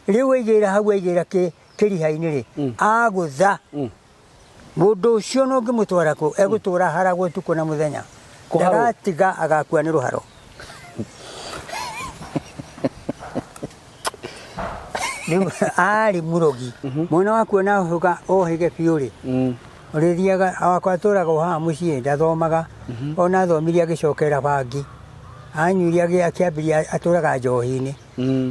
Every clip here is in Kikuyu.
Rĩu aigĩrĩra hau aigĩrĩra kĩriha-inĩ rĩ, agũtha mũndũ ũcio no ũngĩmũtwara kũ egũtũra haragwo ũtukũ na mũthenya. Kũharwo? Ndagatiga agakua nĩ rũharo. Rĩu arĩ mũrogi mwana waku ona ũhĩga ũhĩge biũ rĩ, ũrĩthiaga wakwa atũraga o haha mũciĩ ndathomaga, ona athomire agĩcokera bangi, anyuire akĩambĩrĩria atũraga njohi-inĩ.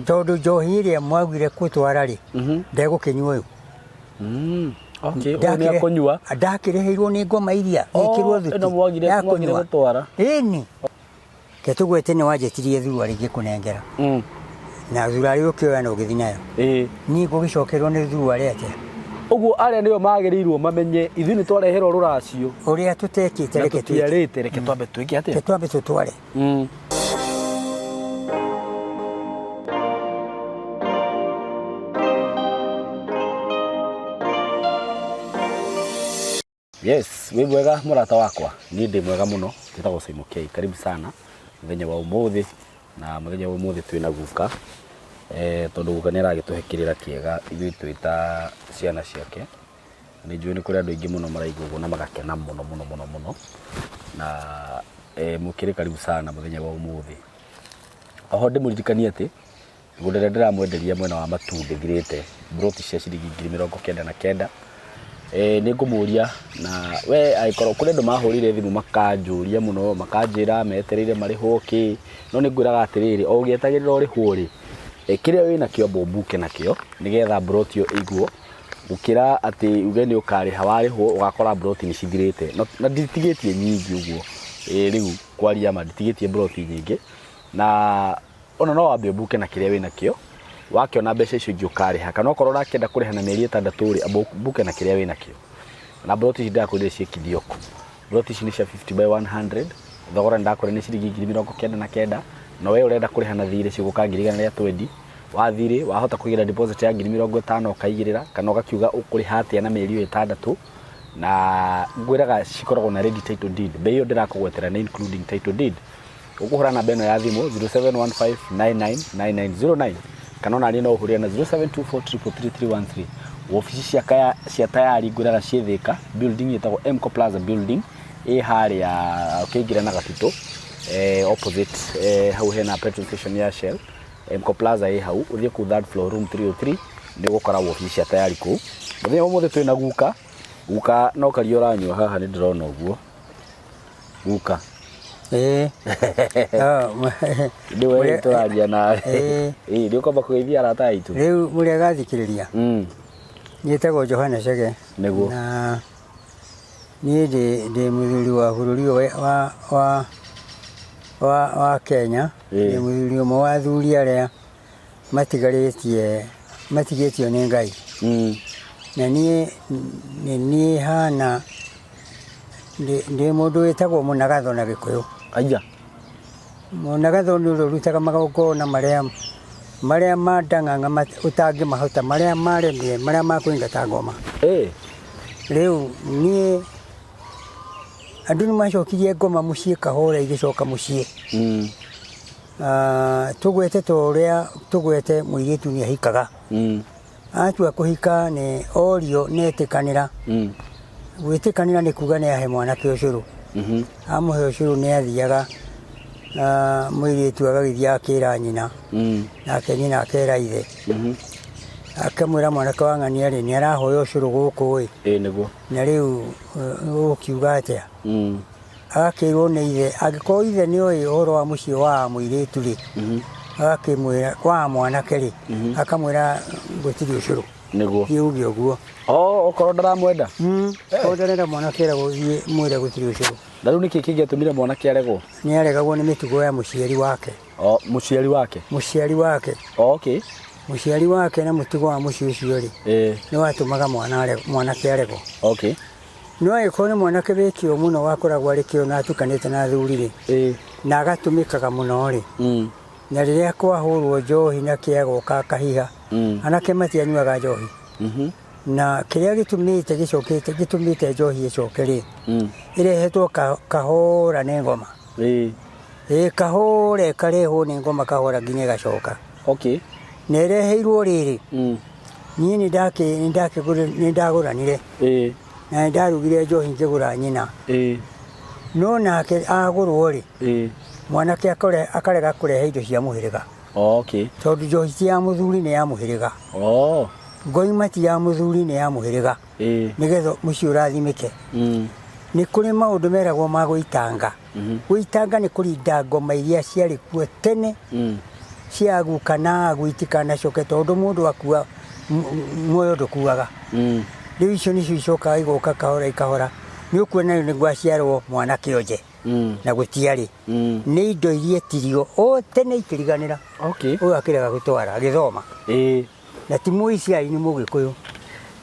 Tondũ njohi ĩrĩa mwagire gũtwara rĩ, ndegũkĩnyua ũyũ. Okay, ũyũ nĩ akũnyua. Ndakĩrĩhĩirwo nĩ ngoma iria Oh, ĩkĩrwo thuti ĩno mwagire ya mwagire kũnyua. gũtwara. Ĩni. Ke tũgwete nĩ wanjĩtirie thuruarĩ ngĩkũnengera. Na thuruarĩ ũkĩoya na ũgĩthiĩ nayo. Ĩĩ. Niĩ ngũgĩcokerwo nĩ thuruarĩ atĩa? Ũguo arĩa nĩo magĩrĩirwo mamenye ithuĩ nĩ twareherwo rũracio. Ũrĩa tũtekĩte Na reke twĩke. tũtiarĩte reke twambe twĩke atĩa? Reke twambe tũtware. Yes, wĩ mwega mũrata wakwa, niĩ ndĩ mwega mũno, njĩtagwo Simon K. Karibu sana mũthenya wa ũmũthĩ, na mũthenya wa ũmũthĩ twĩna guka eh, tondũ guka nĩ aragĩtũhe kĩrĩra kĩega ithuĩ twĩ ta ciana ciake. Nĩ njũĩ nĩ kũrĩ andũ aingĩ mũno maraigua ũguo na magakena mũno mũno mũno mũno, na eh, mũkĩrĩ karibu sana mũthenya wa ũmũthĩ. Oho ndĩmũririkanie atĩ Mĩgũnda ĩrĩa ndĩramwenderia mwena wa Matu ndĩthirĩte, mburoti cia ciringi 99,000. Nĩ ngũmũria na we angĩkorwo kũrĩ andũ mahũrire thimũ makanjũria mũno, makanjĩra metereire marĩhwo kĩ, no nĩ ngwĩraga atĩrĩrĩ, o ũgĩetagĩrĩra ũrĩhwo rĩ, kĩrĩa wĩnakĩo amba ũmbuke nakĩo, nĩgetha mburoti ĩyo ĩigwo, gũkĩra atĩ uge nĩ ũkarĩha warĩhwo ũgakora mburoti nĩ cithirĩte. Na nditigĩtie nyingĩ ũguo, rĩu kwaria ma nditigĩtie mburoti nyingĩ, na Ona no wambe ũmbuke na kĩrĩa wĩnakĩo, wakĩona mbeca icio ingĩ ũkarĩha, kana okorwo ũrakĩenda kũrĩha na mĩeri ĩtandatũ rĩ, amba ũmbuke na kĩrĩa wĩnakĩo. Na mburoti ici ndĩrakwĩrire ciĩ Kithioko. Mburoti ici nĩ cia 50 by 100, thogora nĩndakwĩra nĩ ciringi 99,000, na we ũrenda kũrĩha na thirĩ cigũka ngiri igana rĩa twendi, wa thirĩ wahota kũigĩrĩra deposit ya 50,000 ũkaigĩrĩra, kana ũgakiuga ũkũrĩha atĩa na mĩeri ĩyo ĩtandatũ, na ngwĩraga cikoragwo na ready title deed, mbei ĩyo ndĩrakũgwetera nĩ including title deed. Ũkũhũra namba ĩno ya thimũ 0715999909 kana ona niĩ no ũhũrĩre na 0724333313. Wabici cia kaya cia tayari ngwĩraga ciĩ Thĩka, building ĩtagwo Mco Plaza building ĩ harĩa ũkĩingĩra na Gatitũ eh, opposite eh, hau hena petrol station ya Shell. Mco Plaza ĩ hau, ũthiĩ kũu third floor room 303 nĩ ũgũkora wabici cia tayari kũu. Mũthenya wa ũmũthĩ twĩna guka, guka no karia ũranyua haha nĩ ndĩrona ũguo. Guka. Ĩĩ. Nĩ we tũraria nawe. Ĩĩ nĩ ũkwamba kũgeithia arata aitũ. Rĩu mũrĩ agathikĩrĩria. Njĩtagwo Johana Chege. Nĩguo. Na niĩ ndĩ ndĩ mũthuri wa bũrũri ũyũ wa wa wa wa Kenya. Ndĩ mũthuri ũmwe wa athuri arĩa matigarĩtie matigĩtio nĩ Ngai. Na niĩ nĩ niĩ hana ndĩ mũndũ wĩtagwo mũnagatho na Gĩkũyũ. Aya. Mũnagatho nĩ ũrĩa ũrutaga magongona marĩa marĩa ma ndang'ang'a ũtangĩmahota, marĩa maremire, marĩa ma kũingata ngoma. Rĩu niĩ andũ nĩ macokirie ngoma mũciĩ kahora igĩcoka mũciĩ. Ah, tũgwete ta ũrĩa tũgwete mũirĩtu nĩ ahikaga. Atua kũhika nĩ orio nĩ etĩkanĩra. Gwĩtĩkanĩra nĩ kuga nĩ ahe mwanake ũcũrũ. Amũhe ũcũrũ nĩ athiaga ah, mũirĩtu agagĩthiĩ akĩra nyina. Nake nyina akera ithe. Akamwĩra mwanake wa ng'ania rĩ nĩ arahoya ũcũrũ gũkũ ĩ. Ĩĩ nĩguo. Na rĩu ũkiuga atĩa? Agakĩrwo nĩ ithe, angĩkorwo ithe nĩ oĩ ũhoro wa mũciĩ wa mũirĩtu rĩ, agakĩmwĩra wa mwanake rĩ, akamwĩra gũtirĩ ũcũrũ. Nĩguo. Thiĩ uge ũguo. Oh, okorwo ndaramwenda. Korwo ndarenda mwanake eragwo thiĩ mwĩre gũtirĩ ũcũrũ. Na rĩu nĩkĩ kĩngĩatũmire mwanake aregwo? Nĩ aregagwo nĩ mĩtugo ya mũciari wake. Oh, mũciari wake. Mũciari wake. Oh, okay. Mũciari wake na mũtugo wa mũciĩ ũcio rĩ, nĩ watũmaga mwanake aregwo. Okay. No angĩkorwo nĩ mwanake wĩ kĩo mũno wakoragwo arĩ kĩo na atukanĩte na athuri-rĩ, na agatũmĩkaga mũno-rĩ, na rĩrĩa kwahũrwo njohi na kĩ agoka akahiha, anake matianyuaga njohi. Na kĩrĩa gĩtũmĩte gĩcokete gĩtũmĩte njohi ĩcoke-rĩ, ĩrehetwo kahora nĩ ngoma. Ĩĩ kahora ĩkarehwo nĩ ngoma kahora nginya ĩgacoka. Okay. Na ĩreheirwo rĩrĩ, niĩ nĩ ndagũranire na nĩ ndarugire njohi ngĩgũra nyina. No nake agũrwo rĩ, mwanake akarega kũrehe indo cia mũhĩrĩga. Okay. Tondũ njohi ti ya mũthuri, nĩ ya mũhĩrĩga. Ngoima ti ya mũthuri, nĩ ya mũhĩrĩga. Nĩgetha mũciĩ ũrathimĩke. Nĩ kũrĩ maũndũ meragwo ma gũitanga. Gũitanga nĩ kũrinda ngoma iria ciarĩ kuo tene cia guka na agu itikanacoke, tondũ mũndũ akua muoyo ndũkuaga. Rĩu icio nĩcio icokaga igoka kahora ikahora, nĩ ũkuona rĩu nĩ gwaciarwo mwana kĩonje na gũtiarĩ. Nĩ indo iria etirio o tene ikĩriganĩra. Ũyũ akĩrega gũtwara agĩthoma. Na ti Mũiciari, nĩ Mũgĩkũyũ.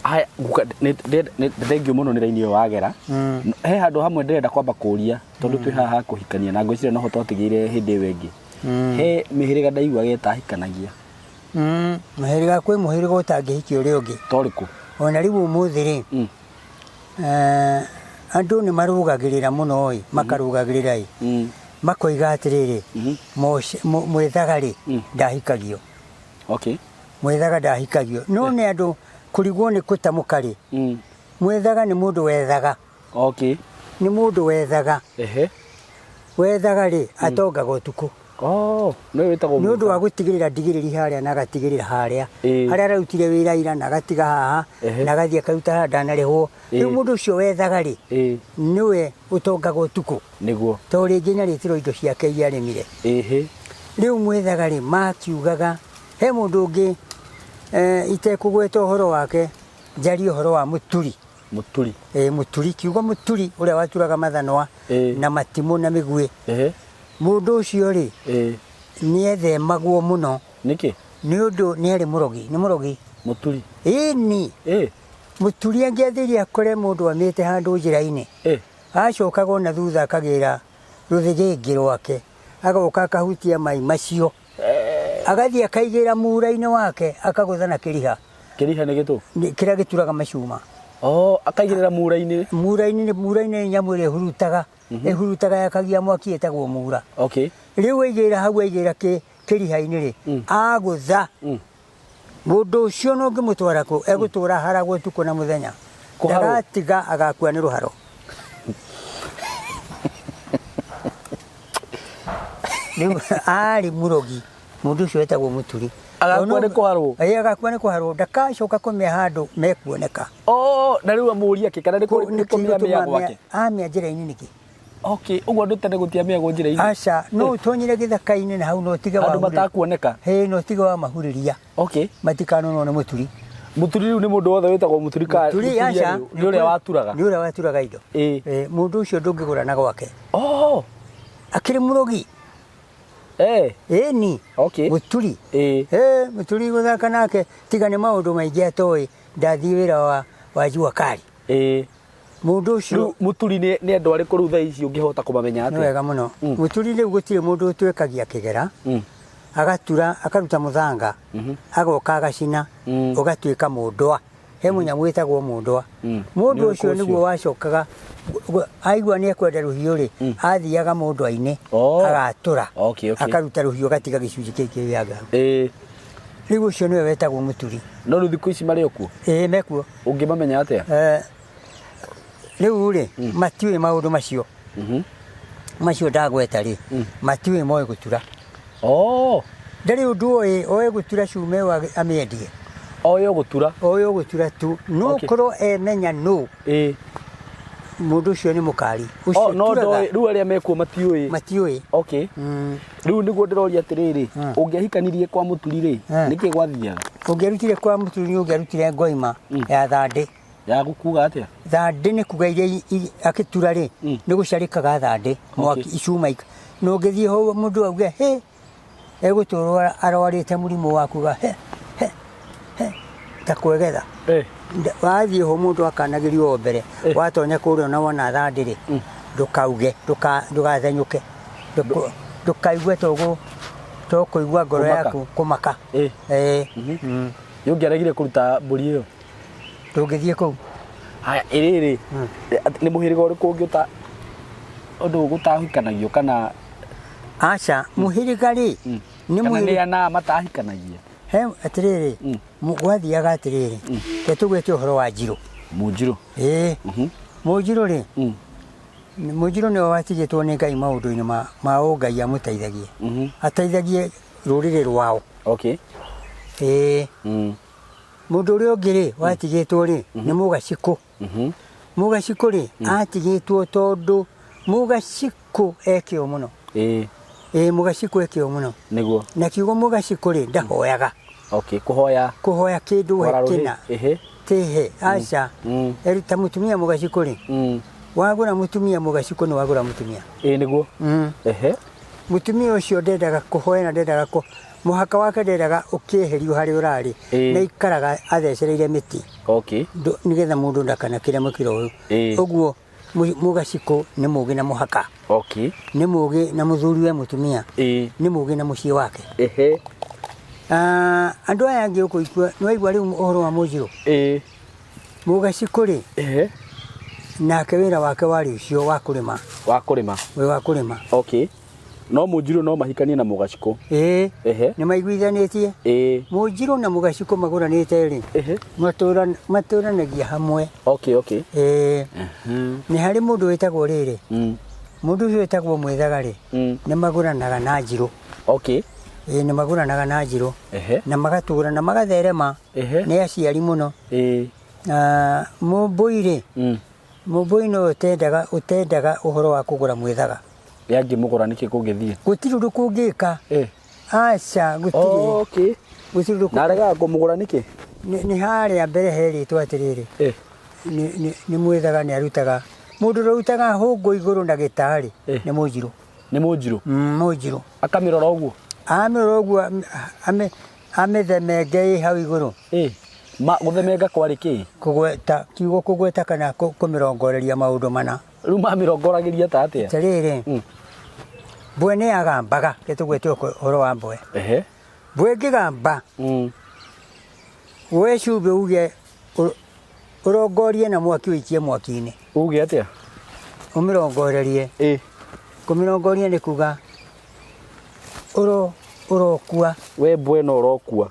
Haya guka, thengiũ mũno nĩ raini ĩyo wagera. He handũ hamwe ndĩrenda kwamba kũria, tondũ twĩ haha kũhikania na ngwĩciria noho twatigĩire hĩndĩ ĩyo ĩngĩ. He mĩhĩrĩga ndaiguaga ĩtahikanagia. Mũhĩrĩga, kwĩ mũhĩrĩga ũtangĩhikia ũrĩa ũngĩ. Torĩkũ? Ona rĩu ũmũthĩ rĩ, andũ nĩ marũgagĩrĩra mũno ĩ, makarũgagĩrĩra ĩ, makoiga atĩrĩrĩ, mwethaga rĩ, ndahikagio. Mwethaga ndahikagio. No nĩ andũ kũrigwo nĩ kũtamũka rĩ, mwethaga nĩ mũndũ wethaga. Nĩ mũndũ wethaga. Wethaga rĩ, atongaga ũtukũ. Oh, nĩwe wĩtagwo Nĩ ũndũ wa mwethaga. Gũtigĩrĩra ndigĩrĩri harĩa na agatigĩrĩra harĩa. Harĩa ararutire wĩra ira na agatiga haha, na agathiĩ akaruta haha ndanarĩhwo. Rĩu mũndũ ũcio wethaga rĩ, nĩwe ũtongaga ũtukũ. Tondũ rĩngĩ nĩ arĩtĩrwo indo ciake iria arĩmire. Rĩu mwethaga rĩ, makiugaga he mũndũ ũngĩ, itekũgweta ũhoro wake, njarie ũhoro wa mũturi. Mũturi. Mũturi, kiugo mũturi, ũrĩa waturaga mathanwa na matimũ na mĩguĩ. Mũndũ ũcio rĩ, nĩethemagwo mũno. Nĩkĩ? Nĩ ũndũ nĩ arĩ mũrogi, nĩ mũrogi. Mũturi. Ĩni. Mũturi angĩathire akore mũndũ amĩte handũ njĩra-inĩ, acokaga ona thutha akagĩra rũthĩgĩngĩ rwake, agoka akahutia mai macio, agathiĩ akaigĩra mura-inĩ wake, akagũtha na kĩriha. Kĩriha nĩ gĩtũ? Kĩrĩa gĩturaga macuma. Oh, akaigĩrĩra mura-inĩ. Mura-inĩ, mura-inĩ nĩ nyamũ ĩrĩa ĩhurutaga, ĩhurutaga yakagia mwaki, ĩtagwo mura. Rĩu aigĩrĩra hau, aigĩrĩra kĩriha-inĩ rĩ, agũtha. Mũndũ ũcio no ũngĩmũtwara kũ, egũtũra haragwo ũtukũ na mũthenya. Kũharwo? Ndagatiga, agakua nĩ rũharo. Rĩu arĩ mũrogi, mũndũ ũcio wetagwo mũturi. Agakua nĩ kũharwo? Ĩĩ, agakua nĩ kũharwo, ndakacoka kũmĩa handũ mekuoneka. Oh, na rĩu amũria kĩ, kana nĩ kũmĩa mĩa gwake? Amĩa njĩra-inĩ nĩkĩ? Okay, ũguo andũ tene gũtiamĩagwo njĩra-inĩ? Aca, no ũtonyere gĩthaka-inĩ na hau no ũtige Handũ matakuoneka? Hĩ, no ũtige wa mahurĩria. Matikanonwo nĩ mũturi. Mũturi rĩu nĩ mũndũ wothe wĩtagwo mũturi ka Mũturi, aca. Nĩ ũrĩa waturaga? Nĩ ũrĩa waturaga indo. Mũndũ ũcio ndũngĩgũra na gwake. Oh. Akĩrĩ mũrogi. Ĩni. Mũturi. Mũturi gũthaka nake tiga nĩ maũndũ maingĩ atoĩ, ndathiĩ wĩra wa jua kali. Mũndũ ũcio Rĩu mũturi nĩ andũ arĩkũ rĩu thaa ici ũngĩhota kũmamenya Nĩ atĩa? wega mũno. Mũturi rĩu gũtirĩ mũndũ ũtwekagia kĩgera, agatura, akaruta mũthanga, agoka agacina, ũgatuĩka mũndwa. He mũnyamũ wĩtagwo mũndwa. Mũndũ Nĩ ũrĩkũ ũcio nĩguo ũcio? wacokaga aigua nĩ ekwenda rũhiũ rĩ, athiaga mũndwa-inĩ, agatũra, akaruta rũhiũ, agatiga gĩcunjĩ kĩu kĩrĩa. Rĩu ũcio nĩwe wetagwo mũturi. No rĩu thikũ ici marĩ o kuo? Ĩĩ, mekuo. Ũngĩmamenya atĩa? Rĩu rĩ, matiũĩ maũndũ macio. Macio ndagweta rĩ, matiũĩ, moĩ gũtura. Ndarĩ ũndũ oĩ, oĩ gũtura cuma ĩyo amĩendie. Oĩ o gũtura. Oĩ o gũtura tu. No korwo emenya nũ, mũndũ ũcio nĩ mũkari. Ũcio Oh, no ũturaga. ndoĩ rĩu arĩa mekuo matiũĩ. Matiũĩ. Rĩu nĩguo ndĩroria atĩrĩrĩ, ũngĩahikanirie kwa mũturi rĩ, nĩkĩ gwathiaga? Ũngĩarutire kwa mũturi nĩ ũngĩarutire ngoima ya thandĩ. Ya gũkuga atĩa? Thandĩ nĩ kuga iria akĩtura rĩ, nĩ gũcarĩkaga thandĩ, mwaki icuma na ũngĩthiĩ ho mũndũ auge hĩ, egũtũrwo arwarĩte mũrimũ wa kuga he he he ta kwegetha. Wathiĩ ho mũndũ akanagĩrio o mbere, watonya kũrĩa na wona thandĩ rĩ, ndũkauge, ndũgathenyũke, ndũkaigue tũkũigua ngoro Kũmaka. yaku kũmaka. Nĩ ũngĩaregire kũruta mbũri ĩyo? Ndũngĩthiĩ kũu. Haya, ĩrĩrĩ, nĩ mũhĩrĩga ũrĩkũ ũngĩ ũta ũndũ gũtahikanagio kana Aca, mũhĩrĩga rĩ, nĩ kana nĩ mũhĩrĩga ana matahikanagia? He atĩrĩrĩ, gwathiaga atĩrĩrĩ, ke tũgwĩte ũhoro wa njirũ. Mũnjirũ. Ĩĩ, mũnjirũ rĩ, mũnjirũ nĩwe watigĩtwo nĩ Ngai maũndũ-inĩ ma ũngai amũteithagie, ateithagie rũrĩrĩ rwao. Okay. Ĩĩ. Mũndũ ũrĩa ũngĩ rĩ, watigĩtwo rĩ, nĩ mũgacikũ. Mũgacikũ rĩ, atigĩtwo tondũ mũgacikũ ekĩo mũno. Ĩĩ. Ĩĩ, mũgacikũ ekĩo mũno. Nĩguo. Na kiugo mũgacikũ rĩ, ndahoyaga. Okay, kũhoya. Kũhoya kĩndũ he Kwara rũhĩ. kĩna. Ĩhĩ. Tĩhe, aca. Ta mũtumia mũgacikũ rĩ, wagũra mũtumia mũgacikũ nĩ wagũra mũtumia. Ĩĩ nĩguo. Ehe. Mũtumia ũcio ndendaga kũhoya na ndendaga kũ mũhaka wake ndendaga ũkĩeherio harĩa ũrarĩ. Ĩĩ. Na ikaraga athecereire mĩtĩ. Okay. Nĩgetha mũndũ ndakanakĩre mũkĩra ũyũ. Ĩĩ. Ũguo mũgacikũ nĩ mũgĩ na mũhaka. Okay. Nĩ mũgĩ na mũthuri we mũtumia. Ĩĩ. Nĩ mũgĩ na mũciĩ wake. Ehe. Andũ aya angĩ ũkũigua, nĩ waigua rĩu ũhoro wa mũnjirũ? Ĩĩ. Mũgacikũ rĩ, Ehe. nake wĩra wake warĩ ũcio wa kũrĩma. Wa kũrĩma. Wĩ wa kũrĩma. Okay. No mũnjirũ no mahikanie na mũgacikũ. Ĩĩ. Ehe. Nĩ maiguithanĩtie. Ĩĩ. Mũnjirũ na mũgacikũ magũranĩte rĩ, Ehe. matũranagia hamwe. Okay, okay. Ĩĩ. Nĩ harĩ mũndũ wĩtagwo rĩrĩ. Mũndũ ũcio wĩtagwo mwĩthaga rĩ, nĩ magũranaga na njirũ. Okay. Ĩĩ, nĩ magũranaga na njirũ. Ehe. Na magatũra na magatherema. Ehe. Nĩ aciari mũno. Ĩĩ. Mũmbũi rĩ, mũmbũi no ũtendaga ũhoro wa kũgũra mwĩthaga. Ĩ angĩmũgũra nĩkĩ kũngĩthiĩ? Gũtirĩ ũndũ kũngĩka. Ĩ. Aca, gũtirĩ. Okay. Gũtirĩ ũndũ Na aregaga kũmũgũra nĩkĩ? Nĩ harĩa mbere herĩtwo atĩrĩrĩ. Ĩ. Nĩ mwĩthaga nĩ arutaga. Mũndũ ũrĩa ũrutaga hũngũ igũrũ na gĩtarĩ Ĩ. nĩ mũnjirũ. Nĩ mũnjirũ? Mũnjirũ. Akamĩrora ũguo? Amĩrora ũguo, amĩthemenge ĩ hau igũrũ. Ĩ. Ma gũthemenga kwarĩ kĩ? Kũgweta, kiugo kũgweta kana kũmĩrongoreria maũndũ mana. Rĩu mamĩrongoragĩria ta atĩa? Atĩrĩrĩ, mbwe nĩ yagambaga, reke tũgwete ũhoro wa mbwe. Ehe. Mbwe ĩngĩgamba, woe cumbĩ uge ũrongorie na mwaki ũikie mwaki-inĩ. Uge atĩa? Ũmĩrongorerie. Ĩ. Kũmĩrongoria nĩ kuga ũrokua. We mbwe no ũrokua.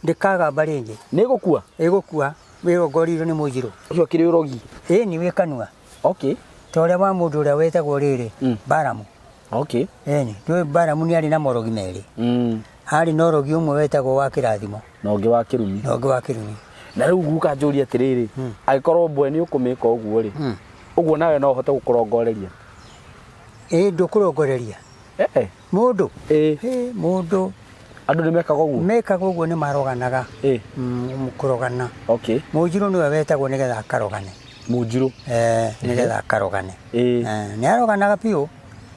Ndĩkagamba rĩngĩ. Nĩ ĩgũkua? Ĩgũkua, ĩrongoreirio nĩ mũnjirũ. Ũcio akĩrĩ ũrogi? Ĩ, nĩ wĩ kanua. Okay. Ta ũrĩa wa mũndũ ũrĩa wetagwo rĩrĩ, Balamu. Okay. Ĩni, ndũĩ Balamu nĩ arĩ na morogi merĩ. Harĩ na ũrogi ũmwe wetagwo wa kĩrathimo. Na ũngĩ wa kĩrumi. Na ũngĩ wa kĩrumi. Na rĩu guka njũrie atĩrĩrĩ, angĩkorwo mbwe nĩ ũkũmĩka ũguo rĩ, ũguo nawe no ũhote gũkũrongoreria? Ĩ, ndũkũrongoreria. Eh. Mũndũ? Ĩ. Ĩ, mũndũ. Andũ nĩ mekaga ũguo? Mekaga ũguo nĩ maroganaga. Ĩ. Kũrogana. Okay. Mũnjirũ nĩwe wetagwo nĩgetha akarogane. Mũnjirũ? Nĩgetha akarogane. Ĩ. Nĩ aroganaga biũ.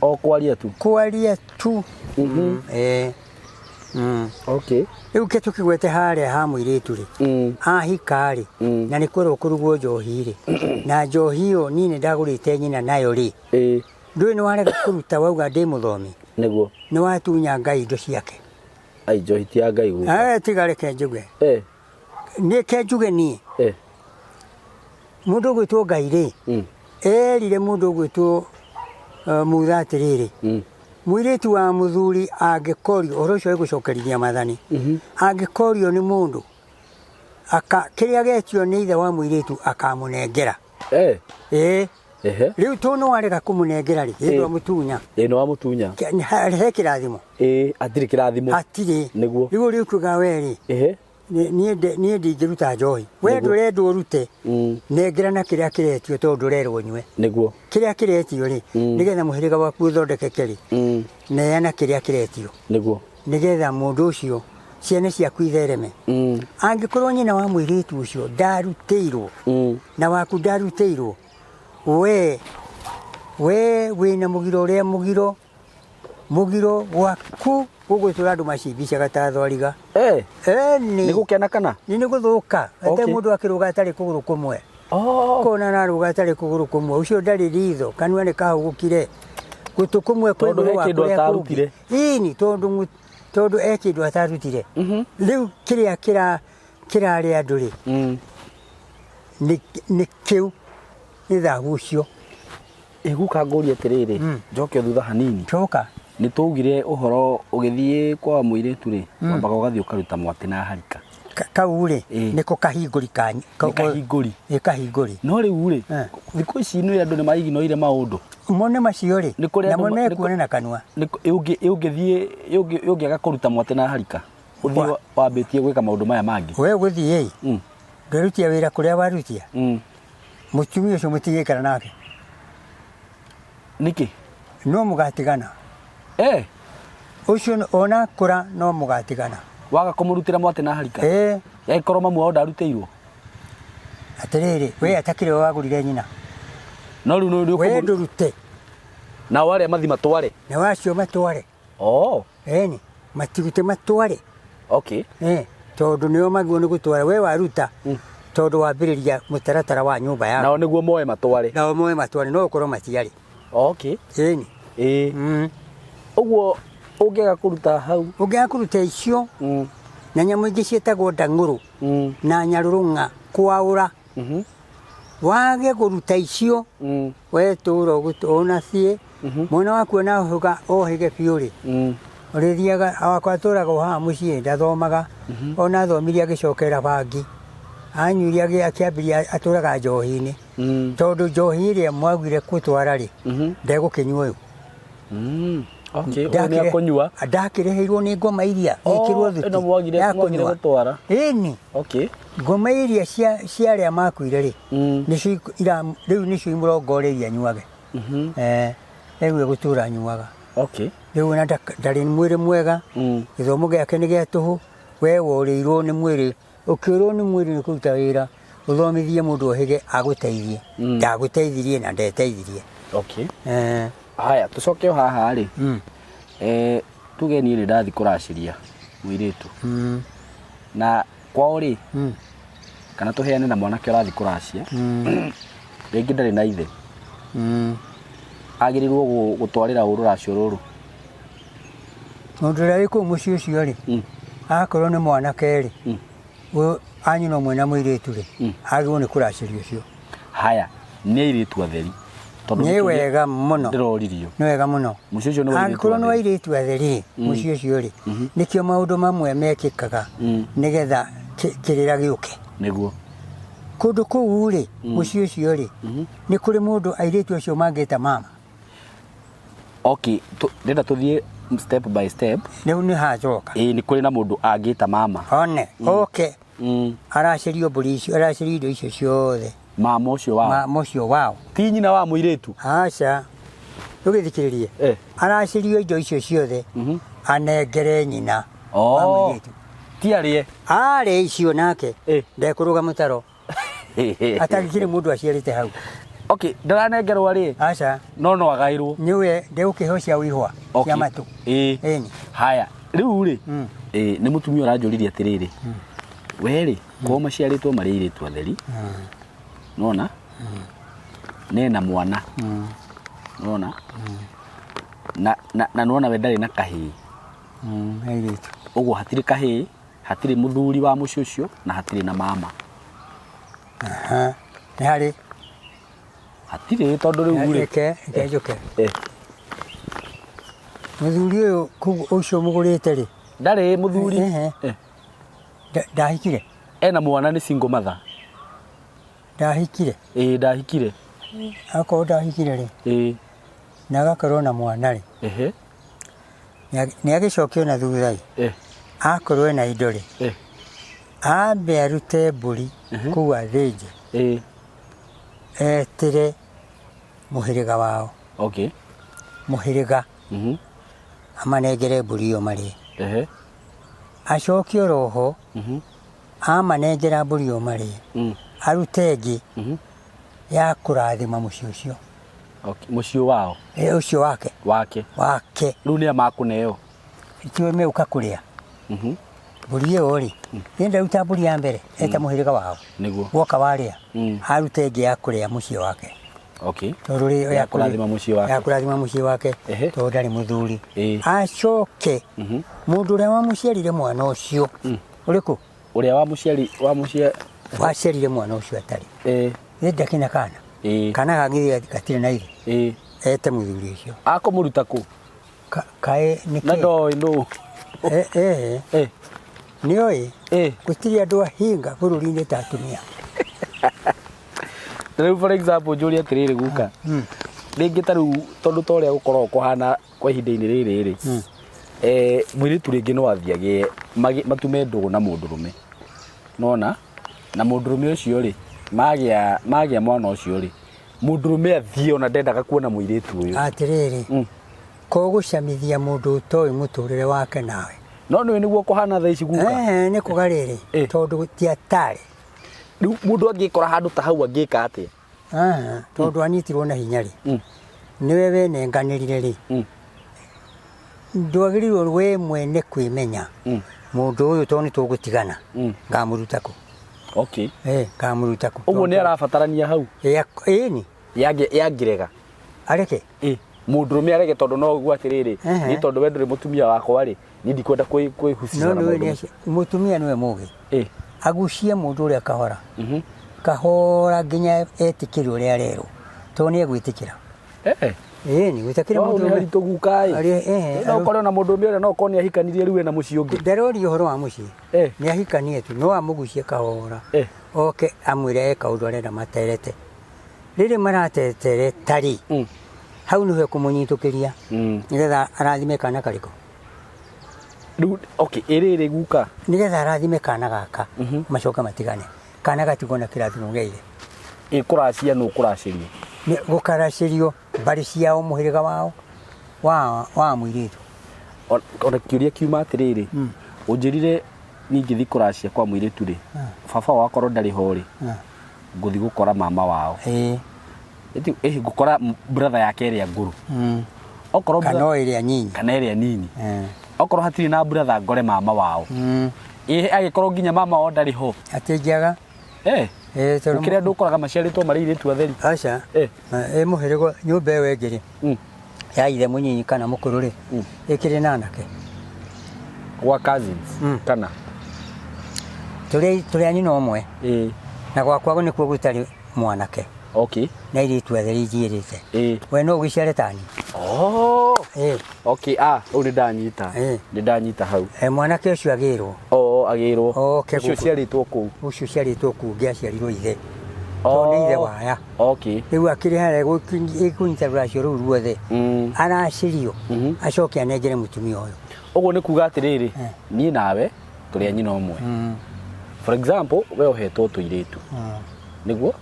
O kwaria tu? Kwaria tu. Ĩ. Okay. Rĩu ke tũkĩgwete harĩa ha mũirĩtu rĩ, ahika rĩ, na nĩ kwerwo kũrugwo njohi rĩ, na njohi ĩyo niĩ nĩ ndagũrĩte nyina nayo rĩ, Ĩ. ndũĩ nĩ warega kũruta wauga ndĩ mũthomi. Nĩguo. Nĩ watunya Ngai indo ciake. Ai, njohi ti ya Ngai guka. Tiga reke njuge. Ĩ. Nĩ ke njuge niĩ. Ĩ. Mũndũ ũgwĩtwo Ngai rĩ, erire mũndũ ũgwĩtwo Mutha atĩrĩrĩ, mũirĩtu wa mũthuri angĩkorio, ũhoro ũcio wĩgũcokerithia mathani, angĩkorio nĩ mũndũ, kĩrĩa getio nĩ ithe wa mũirĩtu akamũnengera. Ĩ. Ĩ. Ehe. Rĩu tondũ nĩ warega kũmũnengera rĩ, hĩndĩ wamũtunya. Ĩ, nĩ wamũtunya. He kĩrathimo. Ĩ, hatirĩ kĩrathimo. Hatirĩ. Nĩguo. Rĩu ũrĩa ũkiuga we rĩ, Ehe. Niĩ ndingĩruta njohi. We Nĩguo. ndũrendwo ũrute. Nengera na kĩrĩa kĩretio tondũ ndũrerwo ũnyue. Nĩguo. Kĩrĩa kĩretio rĩ, nĩgetha mũhĩrĩga waku ũthondekeke rĩ, neana kĩrĩa kĩretio. Nĩguo. Nĩgetha mũndũ ũcio ciana ciaku ithereme. Angĩkorwo nyina wa mũirĩtu ũcio ndarutĩirwo, na waku ndarutĩirwo, we wĩna mũgiro ũrĩa mũgiro gwaku gũgwĩtũra andũ macimbicaga ta thwariga. Nĩ. Nĩ gũkena kana? Nĩ gũthũka. Ate Okay. mũndũ akĩrũga atarĩ kũgũrũ kũmwe. Kona ararũga atarĩ kũgũrũ kũmwe. Ũcio ndarĩ ritho, kanua nĩ kahũgũkire. Gũtũ kũmwe kwĩ Tondũ he igũrũ wa kĩndũ kũrĩa kũngĩ. atarutire. Ĩni, tondũ he kĩndũ atarutire. Rĩu kĩrĩa kĩrarĩa andũ rĩ, nĩ kĩu, nĩ thahu ũcio. Ĩ guka ngũrie atĩrĩrĩ, njoke thutha hanini. Coka. Nĩ twaugire ũhoro ũgĩthiĩ kwa mũirĩtu rĩ, wambaga ũgathiĩ ũkaruta mwatĩ na harika. Kau rĩ, Ĩĩ. nĩko kahingũri ka Nĩ kahingũri. Ĩ, kahingũri. No rĩu rĩ, thikũ ici nĩ andũ nĩ maiginoire maũndũ. Mo nĩ macio rĩ, Nĩ kũrĩ andũ namo nĩ mekuona na kanua. Ĩ ũngĩaga kũruta mwatĩ na harika, ũthiĩ wambĩtie gwĩka maũndũ maya mangĩ. We ũgũthiĩ ĩ, ndwerutia wĩra kũrĩa warutia, mũtumia ũcio mũtigĩikara nake. Nĩkĩ? No mũgatigana. Ũcio ona akũra no mũgatigana. Waga kũmũrutĩra mwatĩ na harika? Ĩĩ. Angĩkorwo mamu wao ndarutĩirwo? Atĩrĩrĩ, we atakĩrĩ we wagũrire nyina. No rĩu nĩ We ũkũmũru- ndũrute. Nao arĩa mathi matware? Nao acio matware. Oh. Ĩni, matirute matware. Okay. Tondũ nĩo magĩrĩirwo nĩ gũtwara, we waruta tondũ wambĩrĩria mũtaratara wa nyũmba yaku. Nao nĩguo moe matware. Nao moe matware, no ũkorwo matiarĩ. Okay. Ĩni. Ĩĩ. Ũguo ũngĩaga kũruta hau. Ũngĩaga kũruta icio, na nyamũ ingĩ ciĩtagwo ndang'ũrũ, na nyarũrũng'a, kwaũra. Wage kũruta icio, we tũra ona ciĩ, mwana waku ona ohĩga, ohĩge biũ rĩ, ũrĩthiaga, wakwa atũraga o haha mũciĩ, ndathomaga, ona athomire agĩcokera bangi, anyuire akĩambĩrĩria atũraga njohi-inĩ, tondũ njohi ĩrĩa mwagire gũtwara rĩ, ndegũkĩnyua ũyũ. Okay, ũyũ nĩ akũnyua. Ndakĩrĩhĩirwo nĩ ngoma iria, Oh, ĩkĩrwo thuti. ĩno ya mwagire kũnyua. gũtwara. Ĩni. Okay. Ngoma iria cia arĩa makuire rĩ, nĩcio rĩu nĩcio imũrongoreirie anyuage. Rĩu egũtũra anyuaga. Okay. Rĩu ona ndarĩ mwĩrĩ mwega, gĩthomo gĩake nĩ gĩa tũhũ, we worĩirwo nĩ mwĩrĩ, ũkĩũrwo nĩ mwĩrĩ nĩ kũruta wĩra, ũthomithie mũndũ ohĩge agũteithie. Ndagũteithirie na ndeteithirie. Okay. Haya, tũcoke o haha rĩ. Tuge niĩ nĩ ndathiĩ kũracĩria mũirĩtu. Na kwao rĩ, kana tũheane na mwanake ũrathiĩ kũracia, rĩngĩ ndarĩ na ithe. Agĩrĩirwo gũtwarĩra ũ rũracio rũrũ? Mũndũ ũrĩa wĩ kũu mũciĩ ũcio rĩ, akorwo nĩ mwanake rĩ, anyina ũmwe na mũirĩtu rĩ, agĩrĩirwo nĩ kũracĩria ũcio. Haya, nĩ airĩtu atheri. Tondũ Nĩ nĩkĩo wega mũno. Ndĩroririo. Nĩ wega mũno. Mũciĩ ũcio nĩ wa airĩtu Angĩkorwo nĩ wa atheri. airĩtu atheri rĩ, mũciĩ ũcio rĩ, nĩkĩo maũndũ mamwe mekĩkaga nĩgetha kĩrĩra gĩũke. Nĩguo. Kũndũ kũu rĩ, mũciĩ ũcio rĩ, nĩ kũrĩ mũndũ airĩtu acio mangĩta mama. Okay, ndĩrenda tũthiĩ step by step. Rĩu nĩ hacoka. Ĩĩ, nĩ kũrĩ na mũndũ angĩta mama. One, oke. Aracĩrio mbũri icio, aracĩrio indo icio ciothe. Mama ũcio wao. Mama ũcio wao. Ti nyina wa mũirĩtu? Aca. Ndũgĩthikĩrĩrie. Aracĩrio indo icio ciothe. Anengere nyina wa mũirĩtu. Ti arĩe. Arĩ icio nake. Ndekũrũga mũtaro. Atangĩkĩrĩ mũndũ aciarĩte hau. Okay, ndaranengerwo rĩ? Aca. No no agaĩrwo. Nĩwe ndegũkĩheo cia ũihwa, cia matũ. Ĩĩ. Ĩni. Haya, rĩu rĩ, nĩ mũtumia ũranjũririe atĩrĩrĩ, we rĩ, kwao maciarĩtwo marĩ airĩtu atheri, nona nena mwana, nona na nona we ndarĩ na kahĩĩ. Airĩtu. Ũguo hatirĩ kahĩĩ, hatirĩ mũthuri wa mũciĩ ũcio na hatirĩ na mama. Aha. Nĩ harĩ. Hatirĩ tondũ rĩu rĩ. Reke, reke njũke. Mũthuri ũyũ kũu ũcio mũgũrĩte rĩ? Ndarĩ mũthuri. Ehe. Ndahikire? Ena mwana nĩ single mother. Ndahikire? Ĩĩ ndahikire. Akorwo ndahikire rĩ? Ĩĩ. Na agakorwo na mwana rĩ? Ehe. Nĩ agĩcokio na thutha ĩ? Akorwo ena indo rĩ? Ambe arute mbũri kũu athĩnje. Etĩre mũhĩrĩga wao. Okay. Mũhĩrĩga. Amanengere mbũri ĩyo marĩe. Acoke oroho, amanengera mbũri ĩyo marĩe, arute ĩngĩ ya kũrathima mũciĩ ũcio. Okay. Mũciĩ wao? Ũcio wake. Wake. Wake. Rĩu nĩa makũneo? Tiwe megũka kũrĩa. Mbũri ĩyo rĩ, nĩ ndaruta mbũri ya mbere, eta mũhĩrĩga wao. Nĩguo. Woka warĩa, arute ĩngĩ ya kũrĩa mũciĩ wake. Okay. Tondũ rĩ, Ya kũrathima mũciĩ wake. Ya kũrathima mũciĩ wake, tondũ ndarĩ mũthuri. Acoke, mũndũ ũrĩa wamũciarire mwana ũcio, ũrĩkũ? Ũrĩa wamũciari, wamũcia- Waciarire mwana ũcio atarĩ. Nĩ ndakĩna kana. Kana kangĩ gatirĩ na ithe. Ete mũthuri ũcio. Akũmũruta kũ? Kaĩ nĩ Na kĩ? ndoĩ nũ. Eh, eh, nĩoĩ gũtirĩ andũ ahinga bũrũri-inĩ ta atumia. Na rĩu for example njũrie atĩrĩrĩ guka, rĩngĩ ta rĩu tondũ ta ũrĩa gũkoragwo kũhana kwa ihinda-inĩ rĩrĩ rĩ, mũirĩtu rĩngĩ no athiĩ agĩe matume ndũgũ na mũndũrũme, nona na mũndũrũme ũcio rĩ, magĩa mwana ũcio rĩ, mũndũrũme athiĩ ona ndendaga kuona mũirĩtu ũyũ. Atĩrĩrĩ, ko gũcamithia mũndũ ũtoĩ mũtũrĩre wake nawe. No nĩũĩ nĩguo kũhana thaa ici guka? Nĩ kuga rĩrĩ, tondũ ti atarĩ. Rĩu mũndũ angĩkora handũ ta hau angĩka atĩa? Tondũ anyitirwo na hinya rĩ, nĩwe wenenganĩrire rĩ, ndwagĩrĩirwo we mwene kwĩmenya, mũndũ ũyũ tondũ nĩ tũgũtigana, ngamũruta kũ? Okay. Ngamũruta kũ? Ũguo nĩ arabatarania hau? Ĩni. Yangĩrega. Areke? Mũndũrũme arege tondũ no ũguo atĩrĩrĩ, niĩ tondũ we ndũrĩ mũtumia wakwa rĩ, niĩ ndikwenda kwĩhusisha No na nĩũĩ maũndũ nĩ macio. Mũtumia nĩwe mũgĩ. Agucie mũndũ ũrĩa kahora. Kahora nginya etĩkĩre ũrĩa arerwo. Tondũ nĩ egwĩtĩkĩra. Ĩni, gũtakĩrĩ No hau mũndũ nĩ ũmwe. haritũ guka ĩ. Arĩ, No ũkore ona mũndũrũme ũrĩa no ũkorwo nĩ ahikanirie rĩu ena mũciĩ ũngĩ. Ndaroria ũhoro wa mũciĩ. Nĩ ahikanie tu, no amũgucie kahora. Oke amwĩre e kaũndũ arenda materete. Rĩrĩ maratetereta rĩ, hau nĩho ekũmũnyitũkĩria. Nĩgetha arathime kana karĩkũ? Rĩu, okay, ĩrĩrĩ guka. Nĩgetha arathime kana gaka, macoke matigane. Kana gatigwo na kĩrathimo gĩa ithe. Ĩ kũracia nũ kũracĩrio? Nĩ gũkaracĩrio mbarĩ ciao, mũhĩrĩga wao wa mũirĩtu. Ona kĩũria kiuma atĩrĩrĩ, ũnjĩrire niĩ ngĩthiĩ kũracia kwa mũirĩtu rĩ, baba wao akorwo ndarĩ ho rĩ, ngũthiĩ gũkora mama wao. Ĩti, ngũkora brother yake ĩrĩa ngũrũ. Okorwo Kana o ĩrĩa nyinyi. Kana ĩrĩa nini. Okorwo hatirĩ na brother ngore mama wao. Agĩkorwo nginya mama wao ndarĩ ho. Atĩ njaga. Tondũ Gũkĩrĩ andũ ũkoraga maciarĩtwo marĩ airĩtu atheri. Aca. Mũhĩrĩga nyũmba ĩyo ĩngĩ rĩ, ya ithe mũnyinyi kana mũkũrũ rĩ, ĩkĩrĩ na anake. Gwa cousins, kana? Tũrĩ a nyina ũmwe. Na gwakwa nĩkuo gũtarĩ mwanake. Okay. Na airĩtu atheri njiĩrĩte. We no ũgĩciare tani. Oh. Okay, rĩu nĩ ndanyita. Nĩ ndanyita hau. Mwanake ũcio agĩrwo. Oh, agĩrwo. Oke Ũcio gũkũ. ũciarĩtwo kũu. Ũcio ũciarĩtwo kũu ũngĩ aciarirwo ithe. Tondũ nĩ ithe waya. Okay. Rĩu akĩrĩ harĩa ĩkũnyita rũracio rũu ruothe. Aracĩrio, acoke anengere mũtumia ũyũ. Ũguo nĩ kuga atĩrĩrĩ, niĩ nawe tũrĩ a nyina ũmwe. For example, we ũhetwo tũirĩtu. Nĩguo?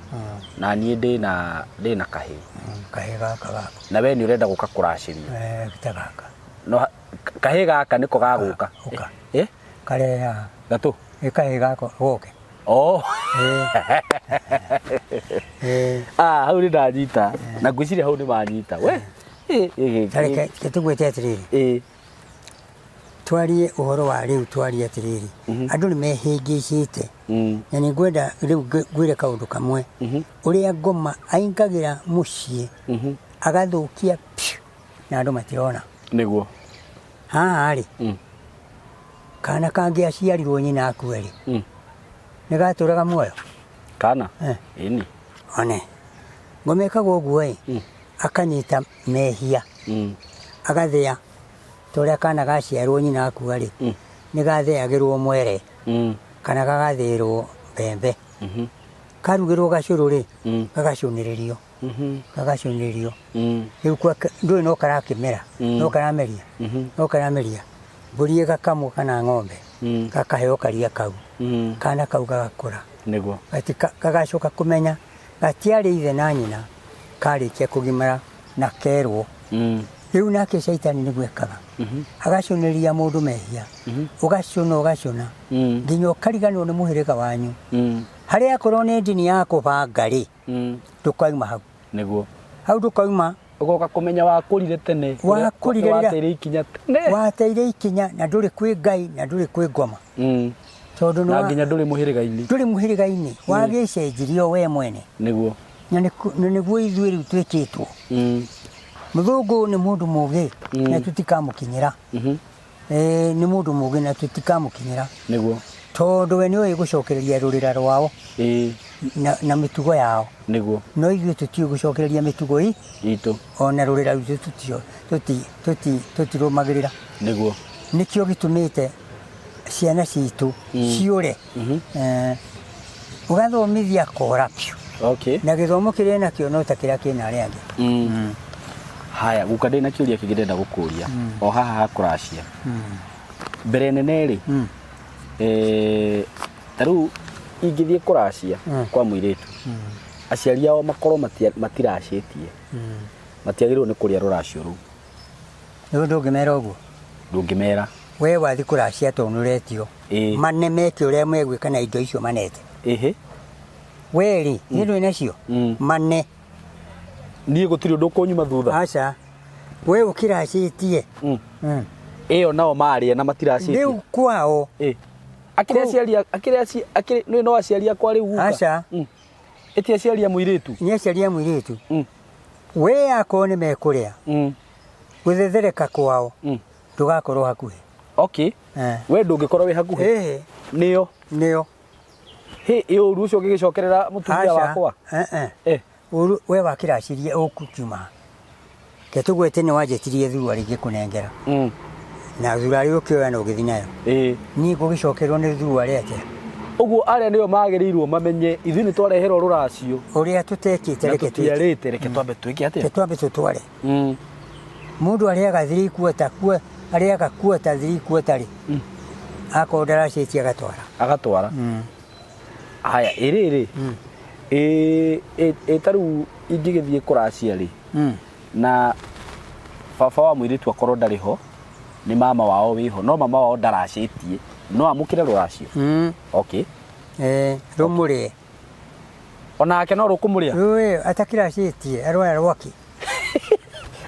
Na niĩ ndĩna kahĩĩ. Kahĩĩ gaka gaka. Na we nĩ ũrenda gũka kũracĩria. Ta gaka. No kahĩĩ gaka nĩko gagũka. Ũka. Karehe haha. Gatũ? Ĩ kahĩĩ gaka goke. Oh. Hau nĩ ndanyita. Na ngwĩciria hau nĩ manyita. We. Ta reke tũgwĩte atĩrĩrĩ. Twarie ũhoro wa rĩu, twarie atĩrĩrĩ. Andũ nĩ mehĩngĩcĩte. Na nĩ ngwenda rĩu ngwĩre kaũndũ kamwe. Ũrĩa ngoma aingagĩra mũciĩ, agathũkia piũ, na andũ matirona. Nĩguo. Haha rĩ, kana kangĩ aciarirwo nyina akue rĩ, nĩ gatũraga muoyo? Kana? Ĩni. One. Ngoma ĩkaga ũguo ĩ, akanyita mehia, agathĩa, ta ũrĩa kana gaciarwo nyina akua rĩ, nĩ gathĩagĩrwo mwere, kana gagathĩĩrwo mbembe. Karugĩrwo gacũrũ rĩ, gagacũnĩrĩrio. Gagacũnĩrĩrio. Rĩu ndũĩ no karakĩmera, no karameria, no karameria. Mbũri ĩgakamwo kana ng'ombe, gakaheo karia kau. Kana kau gagakũra. Nĩguo. Gagacoka kũmenya gatiarĩ ithe na nyina karĩkia kũgimara na kerwo. Rĩu nake caitani nĩguo ekaga. Agacũnĩria mũndũ mehia. Ũgacũna ũgacũna. Nginya ũkariganĩrwo nĩ mũhĩrĩga wanyu. Harĩa akorwo nĩ ndini ya kũbanga rĩ, ndũkauma hau. Nĩguo. Hau ndũkauma. Ũgoka kũmenya wakũrire tene. Wakũrire rĩrĩa Wateire ikinya tene. Wateire ikinya na ndũrĩ kwĩ Ngai na ndũrĩ kwĩ ngoma. Tondũ nĩ Na nginya ndũrĩ mũhĩrĩga-inĩ. Ndũrĩ mũhĩrĩga-inĩ. Wagĩcenjirio we mwene. Nĩguo. Na nĩguo ithuĩ rĩu twĩkĩtwo. Mũthũngũ nĩ mũndũ mũgĩ na tũtikamũkinyĩra. Nĩ mũndũ mũgĩ na tũtikamũkinyĩra. Nĩguo. Tondũ we nĩoĩ gũcokereria rũrĩra rwao. na mĩtugo yao. Nĩguo. No ithuĩ tũtiũĩ gũcokereria mĩtugo itũ. Ona rũrĩra rwitũ tũtirũmagĩrĩra. Nĩguo. Nĩkĩo gĩtũmĩte ciana citũ ciũre. Ũgathomithia kora biũ. Okay. Na gĩthomo kĩrĩa nakĩo no ta kĩrĩa kĩna arĩa angĩ. Haya, guka ndĩ na kĩũria kĩngĩ ndĩrenda gũkũria o haha ha kũracia. Mbere nene rĩ, ta rĩu ingĩthiĩ kũracia kwa mũirĩtu, aciari ao makorwo matiracĩtie, matiagĩrĩirwo nĩ kũrĩa rũracio rũu. Rĩu ndũngĩmera ũguo. Ndũngĩmera. We wathiĩ kũracia tondũ nĩũretio. Mane meke ũrĩa megwĩka na indo icio manete. We rĩ, nĩ ndũĩ nacio? Mane. Niĩ gũtirĩ ũndũ ũkũnyuma thutha. Aca. We ũkĩracĩtie. Ĩyo nao marĩe na matiracĩtie. Rĩu kwao. Akĩrĩ aciari akĩrĩ akĩrĩ nĩ no aciari akwa rĩu guka. Aca. Ĩti aciari a mũirĩtu. Nĩ aciari a mũirĩtu. We akorwo nĩ mekũrĩa. Gũthethereka kwao. Ndũgakorwo hakuhĩ. Okay. We ndũngĩkorwo wĩ hakuhĩ. Nĩo. Nĩo. Hĩ, ĩ ũru ũcio ũngĩgĩcokerera mũtumia wakwa. Ũru we wakĩracirie ũkukiuma. Ke tũgwete nĩ wanjĩtirie thuruarĩ ngĩkũnengera. Na thuruarĩ ũkĩoya na ũgĩthiĩ nayo. Niĩ ngũgĩcokerwo nĩ thuruarĩ atĩa? Ũguo arĩa nĩo magĩrĩirwo mamenye ithuĩ nĩ twareherwo rũracio. Ũrĩa tũtekĩte Na reke twĩke. tũtiarĩte reke twambe twĩke atĩa? Reke twambe tũtware. Mũndũ arĩaga 3/4 arĩaga quarter 3/4 rĩ. Akorwo ndaracĩtie agatwara. Agatwara. Haya, ĩrĩrĩ. Ĩ ta rĩu ingĩgĩthiĩ kũracia rĩ. Na baba wa mũirĩtu akorwo ndarĩ ho, nĩ mama wao wĩho, no mama wao ndaracĩtie, no amũkĩre rũracio. Okay. Rũmũrĩe. Onake no rũkũmũrĩa? Rũĩ, atakĩracĩtie, arwara rwaki.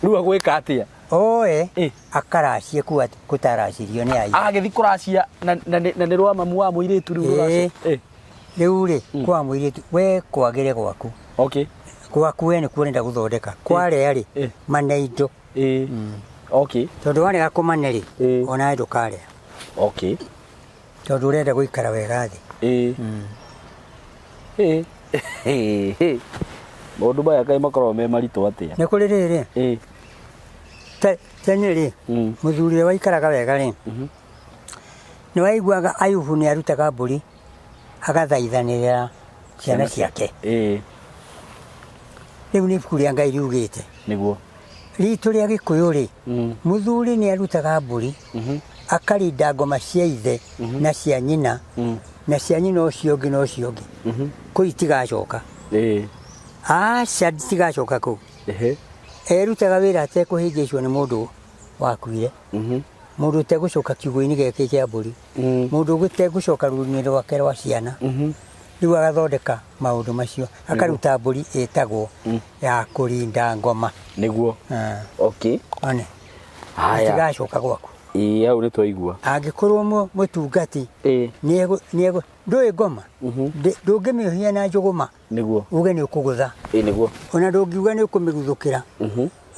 Rĩu agwĩka atĩa? Oe, akaracie kũu gũtaracirio nĩ ai. Agĩthiĩ kũracia na nĩ rwa mamu wa mũirĩtu rĩu rũracio. Rĩu rĩ, kwa mũirĩtu, we kwagĩre gwaku. Okay. Gwaku we nĩkuo ũrenda gũthondeka. Kwarĩa rĩ, mane indo. Okay. Tondũ warega kũmane rĩ, onawe ndũkarĩa. Okay. Tondũ ũrenda gũikara wega thĩ. Maũndũ maya kaĩ makoragwo me maritũ atĩa? Nĩ kũrĩ rĩrĩ. Tene rĩ, mũthuri ũrĩa waikaraga wega rĩ, nĩ waiguaga Ayubu nĩ arutaga mbũri agathaithanĩrĩra ciana ciake. Rĩu nĩ ibuku rĩa Ngai riugĩte. Nĩguo. Ritũ rĩa Gĩkũyũ rĩ, mũthuri nĩ arutaga mbũri, akarinda ngoma cia ithe na cia nyina, na cia nyina ũcio ũngĩ na ũcio ũngĩ. Kũu itigacoka. Aca itigacoka kũu. Erutaga wĩra atekũhĩngĩcwo nĩ mũndũ wakuire. Mũndũ ũtegũcoka kiugũ-inĩ gĩake kĩa mbũri. Mũndũ ũtegũcoka rũru-inĩ rwake rwa ciana. Rĩu agathondeka maũndũ macio. Akaruta mbũri ĩtagwo ya kũrinda ngoma. Nĩguo. Okay. One. Haya. Itigacoka gwaku. Ĩĩ hau nĩ twaigua. Angĩkorwo mũtungati nĩ ndũĩ ngoma, ndũngĩmĩũhia na njũgũma. Nĩguo. Uge nĩ ũkũgũtha. Ĩĩ nĩguo. Ona ndũngiuga nĩ ũkũmĩguthũkĩra.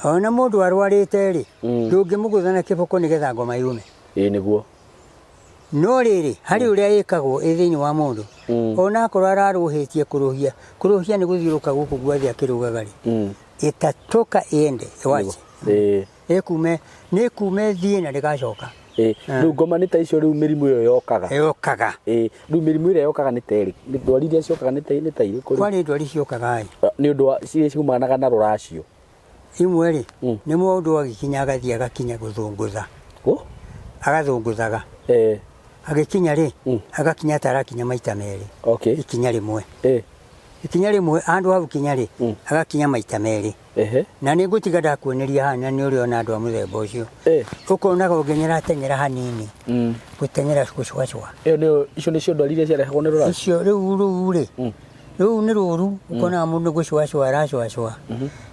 Ona mũndũ arwarĩte rĩ, ndũngĩmũgũtha na kĩboko nĩgetha ngoma yume. Ĩĩ nĩguo. No rĩrĩ, harĩ ũrĩa ĩkagwo ĩ thĩinĩ wa mũndũ, ona akorwo ararũhĩtie kũrũhia, kũrũhia nĩ gũthiũrũka gũkũ guothe akĩrũgaga rĩ, ĩtatoka ĩende, ĩwache. Ĩkume, nĩ ĩkume ĩthiĩ na ndĩgacoka. Rĩu ngoma nĩ ta icio rĩu mĩrimũ ĩyo yokaga. Yokaga. Rĩu mĩrimũ ĩrĩa yokaga nĩ ta ĩrĩkũ? Ndwari iria ciokaga nĩ ta irĩkũ rĩu? Kwarĩ ndwari ciokaga ĩ. Nĩ ũndũ wa ciria ciumanaga na rũracio. Imwe rĩ, nĩ mũndũ agĩkinya agathiĩ agakinya gũthũngũtha. Agathũngũthaga. Agĩkinya rĩ, agakinya ta arakinya maita merĩ. Okay. Ikinya rĩmwe. Ikinya rĩmwe, handũ ha gũkinya rĩ, agakinya maita merĩ. Na nĩ ngũtiga ndakuoneria haha na nĩ ũrĩona andũ a mũthemba ũcio. Ũkonaga ũngĩ nĩ arateng'era hanini. Gũteng'era gũcũacũa. Ĩyo nĩyo, icio nĩcio ndwari iria ciarehagwo nĩ rũracio? Icio rĩu rũu rĩ, rũu nĩ rũru, ũkonaga mũndũ nĩ gũcũacũa aracũacũa,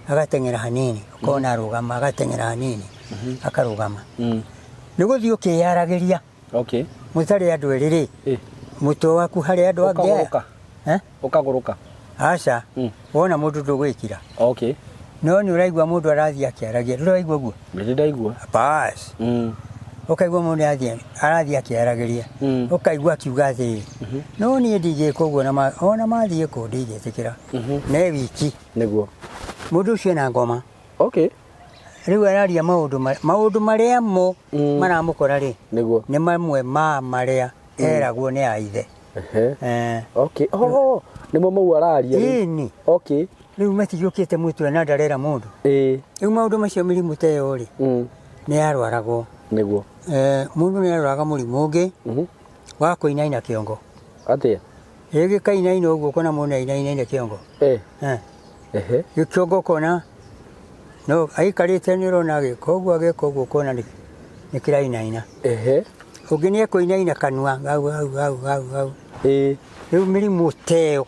agateng'era hanini, ũkona arũgama, agateng'era hanini, akarũgama. Nĩ gũthiĩ ũkĩyaragĩria. Okay. Mũtarĩ andũ erĩ rĩ, mũtwe waku harĩ andũ angĩ aya? Ũkagũrũka. Ũkagũrũka. Aca, wona mũndũ ndũgwĩkira. Okay. No nĩ ũraigua mũndũ arathiĩ akĩaragia, ndũraigua ũguo? Nĩ ndaigua. Bas. Ũkaigua mũndũ athiĩ arathiĩ akĩaragĩria. Ũkaigua akiuga atĩrĩrĩ, no niĩ ndingĩka ũguo na ona mathiĩ kũ ndingĩtĩkĩra. Ne wiki. Nĩguo. Mũndũ ũcio ena ngoma. Okay. Rĩu araria maũndũ maũndũ marĩa mo maramũkora rĩ, Nĩguo. Nĩ mamwe ma marĩa eragwo nĩ a ithe. Ehe. Eh. Okay. Oh, nĩmo mau araria rĩu. Ĩni. Okay. Rĩu matigĩũkĩte mũtwe na ndarera mũndũ. Rĩu maũndũ macio mĩrimũ ta ĩyo rĩ, nĩ yarwaragwo. Nĩguo. Eh, mũndũ nĩ arwaraga mũrimũ ũngĩ wa kũinaina kĩongo. Atĩa? Ĩ gĩkainaina ũguo ũkona mũndũ ainainaine kĩongo. Eh. Ehe. Gĩkĩongo ũkona no aikarĩte nĩ ũrona agĩka ũguo agĩka ũguo ũkona nĩ kĩrainaina. Ũngĩ nĩ ekũinaina kanua hau hau hau hau hau. Rĩu mĩrimũ ta ĩyo.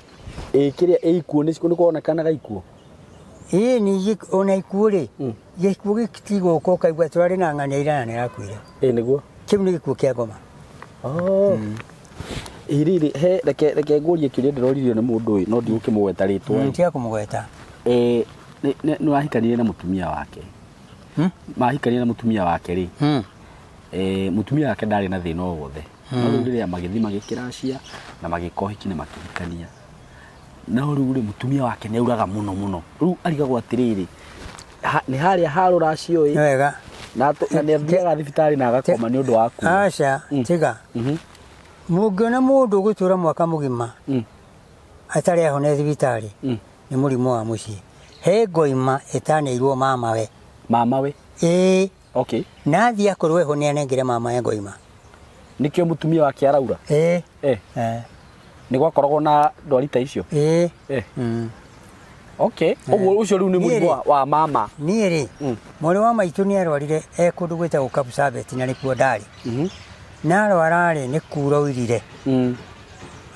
Ĩ kĩrĩa ĩ ikuũ nĩ nĩ kuonekanaga ikuũ? Ĩ ningĩ ona ikuũ rĩ, gĩkuũ gĩtigũka ũkaigua tũrarĩ na ng'ania ira na nĩ arakuire. Ĩ nĩguo. Kĩu nĩ gĩkuũ kĩa ngoma. Oh. Ĩ rĩrĩ he reke reke ngũrie kĩũria ndĩroririo nĩ mũndũ ũyũ no ndigũkĩmũgweta rĩtwa. Tiga kũmũgweta. Eh, nĩ nĩ wahikanirie na mũtumia wake. Mahikanirie na mũtumia wake rĩ, eh, mũtumia wake ndarĩ na thĩna o wothe. No rĩu rĩrĩa magĩthiĩ magĩkĩracia na magĩka ũhiki na makĩhikania. No rĩu rĩ mũtumia wake nĩ auraga mũno mũno. Rĩu arigagwo atĩrĩrĩ, nĩ harĩa ha rũracio ĩ Nĩ wega. Na na nĩ athiaga thibitarĩ na agakoma nĩ ũndũ wa kuura. Aca, tiga. Mũngĩona mũndũ ũgũtũra mwaka mũgima atarĩ ahone thibitarĩ, nĩ mũrimũ wa mũciĩ. He ngoima ĩtaneirwo mamawe. Mamawe? Ĩĩ. Okay. Na athiĩ akorwo eho nĩ anengere mamawe ngoima. Nĩkĩo mũtumia wake araura? Ĩĩ. Eh. Nĩ gwakoragwo na ndwari ta icio? Ĩĩ. Eh. Okay. Ũguo ũcio rĩu nĩ mũrimũ wa mama. Niĩ rĩ, mwarĩ wa maitũ nĩ arwarire e kũndũ gwĩtagwo Kapsabet na nĩkuo ndarĩ. Na arwara rĩ, nĩ kura oirire.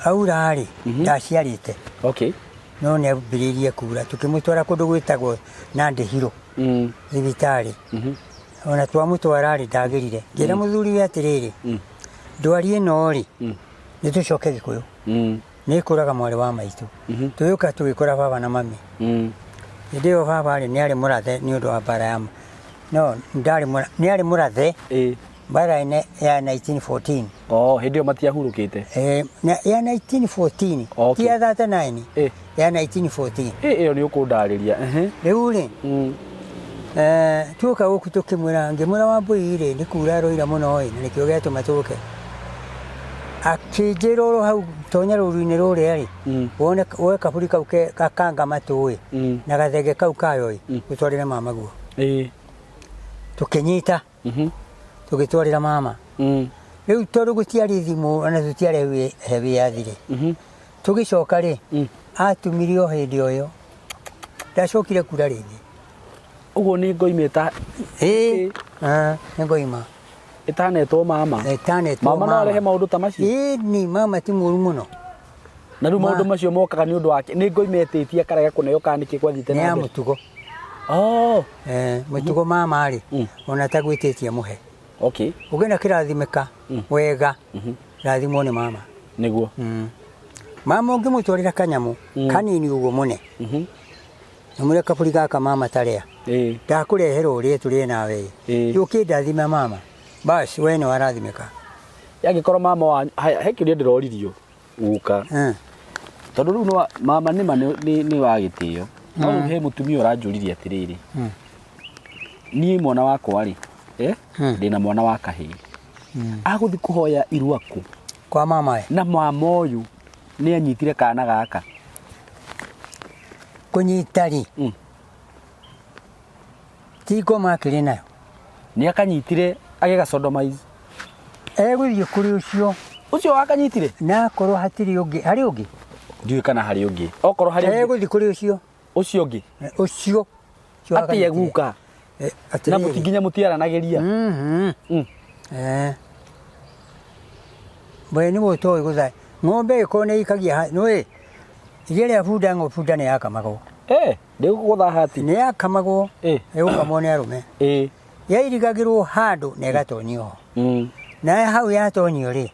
Aura rĩ, ndaciarĩte. Okay. No nĩ ambĩrĩirie kura, tũkĩmũtwara kũndũ gwĩtagwo Nandi Hill thibitarĩ. Ona twamũtwara rĩ, ndagĩrire. Ngĩra mũthuri we atĩrĩrĩ, ndwari ĩno rĩ, nĩ tũcoke Gĩkũyũ. Nĩ ĩkũraga mwarĩ wa maitũ. Tũgĩũka tũgĩkora baba na mami. Hĩndĩ ĩyo baba rĩ, nĩ arĩ mũrathe nĩ ũndũ wa mbara ya no ndarĩ nĩ arĩ mũrathe mbara ĩne ya 1914. Oh, hĩndĩ ĩyo matiahurũkĩte. Eh, ya 1914. Okay. Ti ya 39. Eh. Ya 1914. Ĩ ĩyo nĩ ũkũndarĩria. Ehe. Rĩu rĩ, eh, tuoka gũkũ tũkĩmwĩra, ngĩmwĩra Wambũi rĩ, nĩ kura aroira mũno ĩ, na nĩkĩo gĩatũma tũke. Akĩnjĩra oro hau tonya rũru-inĩ rũrĩa rĩ, wone woe kaburi kau ke gakanga matũ ĩ, na gathenge kau kayo ĩ, ũtwarĩre mama guo. Tũkĩnyita, tũgĩtwarĩra mama. Rĩu tondũ gũtiarĩ thimũ ona tũtiarĩ he wĩyathi rĩ, tũgĩcoka rĩ, atumirie o hĩndĩ o ĩyo. Ndacokire kura rĩngĩ. Ũguo nĩ ngoima ĩta Ĩĩ, nĩ ngoima. Ĩtanetwo mama. Ĩtanetwo mama. No arehe maũndũ ta macio? Ĩĩ ni mama ti mũru mũno. Na rĩu maũndũ macio mokaga nĩ ũndũ wake. Nĩ ngoima ĩtĩtie akarega kũneo kana nĩkĩ gwathiĩte na mbere? Nĩ ya mũtugo. Oh. Eh, mũtugo mama rĩ, ona tagwĩtĩtie mũhe. Okay. Ũngĩenda kĩrathimĩka wega, rathimwo nĩ mama. Nĩguo. Mama ũngĩmũtwarĩra kanyamũ kanini ũguo mũne, ũmwĩre kaburi gaka mama tarĩa, ndakũrehera ũrĩe tũrĩe nawe ĩ, ũkĩndathima mama, bas we nĩ warathimĩka. Angĩkorwo mama wanyu, haya he kĩũria ndĩroririo guka. Tondũ rĩu nĩ mama nĩma nĩ wa gĩtĩo, no rĩu he mũtumia ũranjũririe atĩrĩrĩ, niĩ mwana wakwa rĩ, ndĩna mwana wa kahĩĩ, agũthiĩ kũhoya irua kũ? Kwa mama. Na mama ũyũ nĩ anyitire kana gaka. Kũnyita rĩ, ti ngoma akĩrĩ nayo. Nĩ akanyitire agĩgacodomize. Egũthiĩ kũrĩ ũcio. Ũcio wakanyitire? Na akorwo hatirĩ ũngĩ, harĩ ũngĩ? Ndiũĩ kana harĩ ũngĩ. Okorwo harĩ ũngĩ. Egũthiĩ kũrĩ ũcio. Ũcio ũngĩ? Ũcio. Ũcio Atĩa wakanyitire. guka? Atĩrĩrĩ. Na nginya mũtiaranagĩria? We nĩwe ũtoĩ gũtha. Ng'ombe ĩkorwo nĩ ĩikagia nĩũĩ iria rĩa bunda ngo bunda nĩ yakamagwo. Ndĩgũgũtha hati. Nĩ yakamagwo. Ĩgũkamwo nĩ arũme. Yairigagĩrwo handũ na ĩgatonyio ho. Na hau yatonyio rĩ,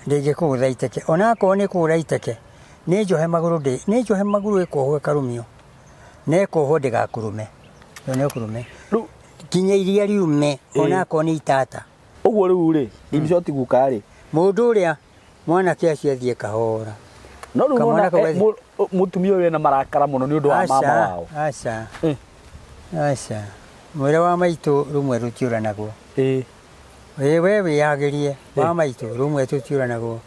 ndĩngĩkũgũtha iteke. Ona akorwo nĩ kũgũra iteke, nĩ njohe magũrũ ndĩ, nĩ njohe magũrũ ĩkohwo ĩkarũmio. Na ĩkohwo ndĩgakũrũme. Tondũ nĩ ũkũrũme. Rĩu Nginya iria riume onakorwo nĩ itata. Ũguo rĩu rĩ, in short guka rĩ, Mũndũ ũrĩa mwanake acio athiĩ kahora. No rĩu Kamwana nona kau gathiĩ. Mũtumia ũyũ ena marakara mũno nĩ ũndũ wa mama Aca, wao. aca. Aca. Mwĩre wa maitũ rũmwe rũtiũranagwo. Ĩ we wĩyagĩrie wa maitũ rũmwe tũtiũranagwo.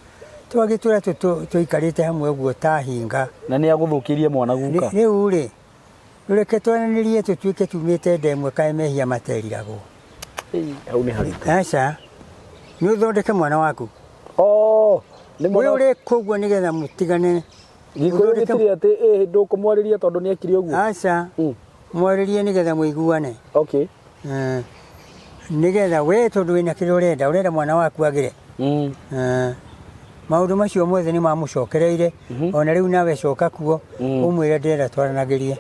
Twagĩtũra tũikarĩte hamwe ũguo ta hinga. Na nĩ agũthũkĩrie mwana guka. Rĩu rĩ, reke twaranĩrie tũtuĩke tumĩte nda ĩmwe kaĩ mehia materiragwo. Ĩi, hau nĩ haritũ. Aca, nĩ ũthondeke mwana waku. Oh, nĩ Ũyũ mwana ũreka ũguo nĩgetha mũtigane. Gĩkũyũ ũthondeke- gĩtirĩ atĩ ĩ ndũkũmwarĩria tondũ nĩ ekire ũguo. Aca, mwarĩrie nĩgetha mũiguane. Nĩgetha we tondũ wĩna kĩrĩa ũrenda, ũrenda mwana waku agĩre. Maũndũ macio mothe nĩ mamũcokereire. Ona rĩu nawe coka kuo ũmwĩre ndĩrenda twaranagĩrie.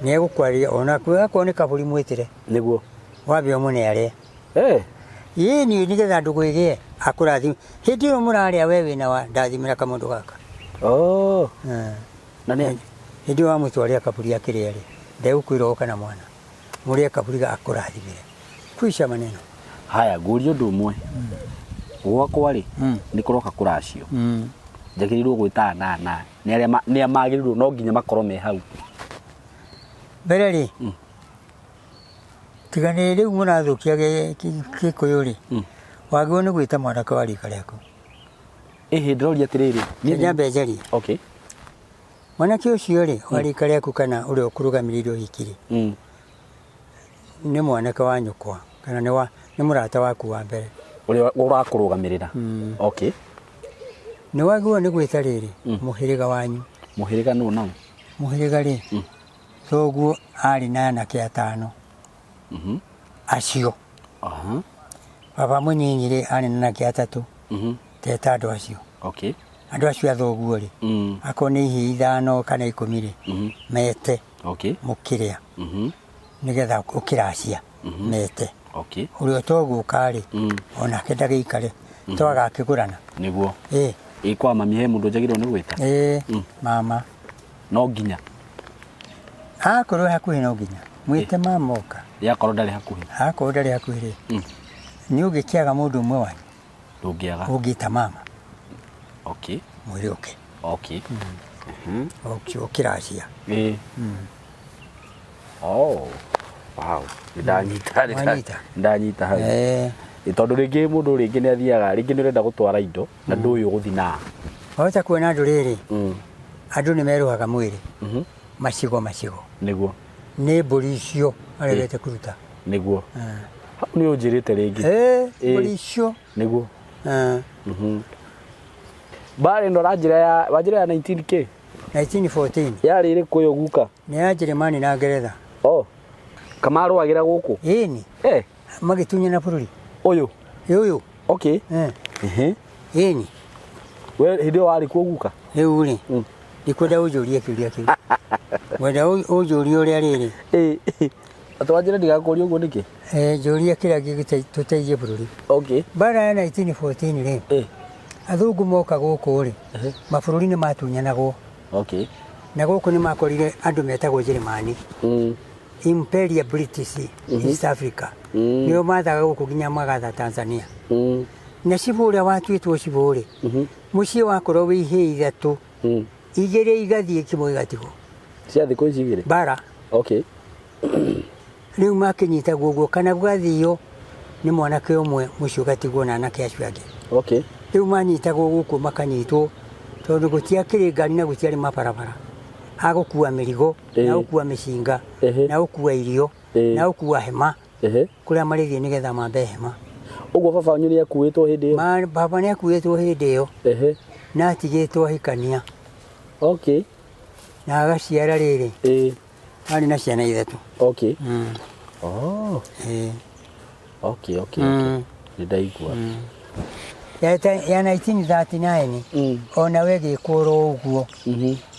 Nĩ egũkwarĩria ona akorwo nĩ kabũri mwĩtĩre. Nĩguo. Wambe ũmũne arĩe. Ĩĩ nĩgetha ndũgũ ĩgĩe akũrathime. Hĩndĩ ĩyo mũrarĩa we wĩna wa ndathimĩra kamũndũ gaka. Oh. Na nĩ Hĩndĩ ĩyo wamũtwarĩra kabũri akĩrĩa rĩ, ndegũkwĩra ũka na mwana. Mũrĩe kabũri akũrathimĩre. Kwisha maneno. Haya, ngũrie ũndũ ũmwe. Gwakwa rĩ, nĩ kũroka kũracio. Njagĩrĩirwo gwĩta na na nĩ arĩa nĩ a magĩrĩirwo no nginya makorwo me hau. Mbere rĩ, tiga nĩ rĩu mũrathũkia Gĩkũyũ rĩ, wagĩrĩirwo nĩ gwĩta mwanake wa rika rĩaku. Ĩhĩ ndĩroria atĩrĩrĩ. Niĩ nyambe njarie. Mwanake ũcio rĩ, wa rika rĩaku kana ũrĩa ũkũrũgamĩrĩire ũhiki rĩ, nĩ mwanake wa nyũkwa kana nĩ wa nĩ mũrata waku wa mbere. Ũrĩa ũrakũrũgamĩrĩra. Nĩ wagĩrĩirwo nĩ gwĩta rĩrĩ mũhĩrĩga wanyu. Mũhĩrĩga nũ nao? Mũhĩrĩga rĩ, thoguo arĩ na anake atano. Acio. Baba mũnyinyi rĩ, arĩ na anake atatũ. Teta andũ acio. Andũ acio a thoguo rĩ, akorwo nĩ ihĩĩ 5 kana 10 rĩ, mete mũkĩrĩa. Nĩgetha ũkĩracia mete. Ũrĩa ũtogũka rĩ, onake ndagĩikare, to agakĩgũrana. Nĩguo. Ĩ kwa mami he mũndũ njagĩrĩirwo nĩ gwĩta? Ĩ, mama. No nginya. Akorwo hakuhĩ no nginya. Mwĩte mama oka. Yakorwo ndarĩ hakuhĩ. Akorwo ndarĩ hakuhĩ rĩ, nĩ ũngĩkĩaga mũndũ ũmwe wanyu. Ndũngĩaga. Ũngĩta mama. Mwĩre ũke. Ũkĩracia. Oh. Wow. Nĩndanyita, Wanyita? nĩndanyita hau. Ĩ, tondũ rĩngĩ mũndũ rĩngĩ nĩ athiaga, rĩngĩ nĩ ũrenda gũtwara indo na ndũĩ ũgũthiĩ na. Wahota kuona andũ rĩrĩ, andũ nĩ merũhaga mwĩrĩ. Macigo macigo. Nĩguo. Nĩ mbũri icio aregete kũruta. Nĩguo. Hau nĩ ũnjĩrĩte rĩngĩ. Mbũri icio. Nĩguo. Mbara ĩno ũranjĩra ya, wanjĩra ya 19K? 1914. Yarĩ ĩrĩkũ ĩyo guka? Nĩ ya Njĩrĩmani na Ngeretha. Oh. Kamarũagĩra gũkũ? Ĩni. Magĩtunyana bũrũri. Ũyũ? Ĩ ũyũ. Ĩni. We hĩndĩ ĩyo warĩ kuo guka? Rĩu rĩ, ndikwenda ũnjũrie kĩũria kĩu. Ngwenda ũnjũrie ũrĩa rĩrĩ. Atĩ wanjĩra ndigakũrie ũguo nĩkĩ? Njũrie kĩrĩa gĩgũteithie bũrũri. Mbara ya 1914 rĩ, athũngũ moka gũkũ rĩ, mabũrũri nĩ matunyanagwo. Na gũkũ nĩ makorire andũ metagwo Njĩrĩmani. Imperia British East Africa. Nĩo mathaga gũkũ nginya magatha Tanzania. Na cibũ ũrĩa watuĩtwo cibũ rĩ, mũciĩ wakorwo wĩ ihĩĩ 3, 2 igathiĩ kĩmwe gĩgatigwo. Cia thikũ ici igĩrĩ? Mbara. Rĩu makĩnyitagwo ũguo kana gũgathio nĩ mwanake ũmwe mũciĩ ũgatigwo na anake acio angĩ. Rĩu manyitagwo gũkũ makanyitwo tondũ gũtiakĩrĩ ngari na gũtiarĩ mabarabara a gũkua mĩrigo, na gũkua mĩcinga, na gũkua irio, na gũkua hema. Kũrĩa marĩthiĩ nĩgetha mambe hema. Ũguo baba wanyu nĩ akuĩtwo hĩndĩ ĩyo? Baba nĩ akuĩtwo hĩndĩ ĩyo. Na atigĩtwo ahikania. Na agaciara rĩrĩ. Arĩ na ciana 3. Nĩ ndaigua. Ya 1939, ona we gĩkwo oro ũguo.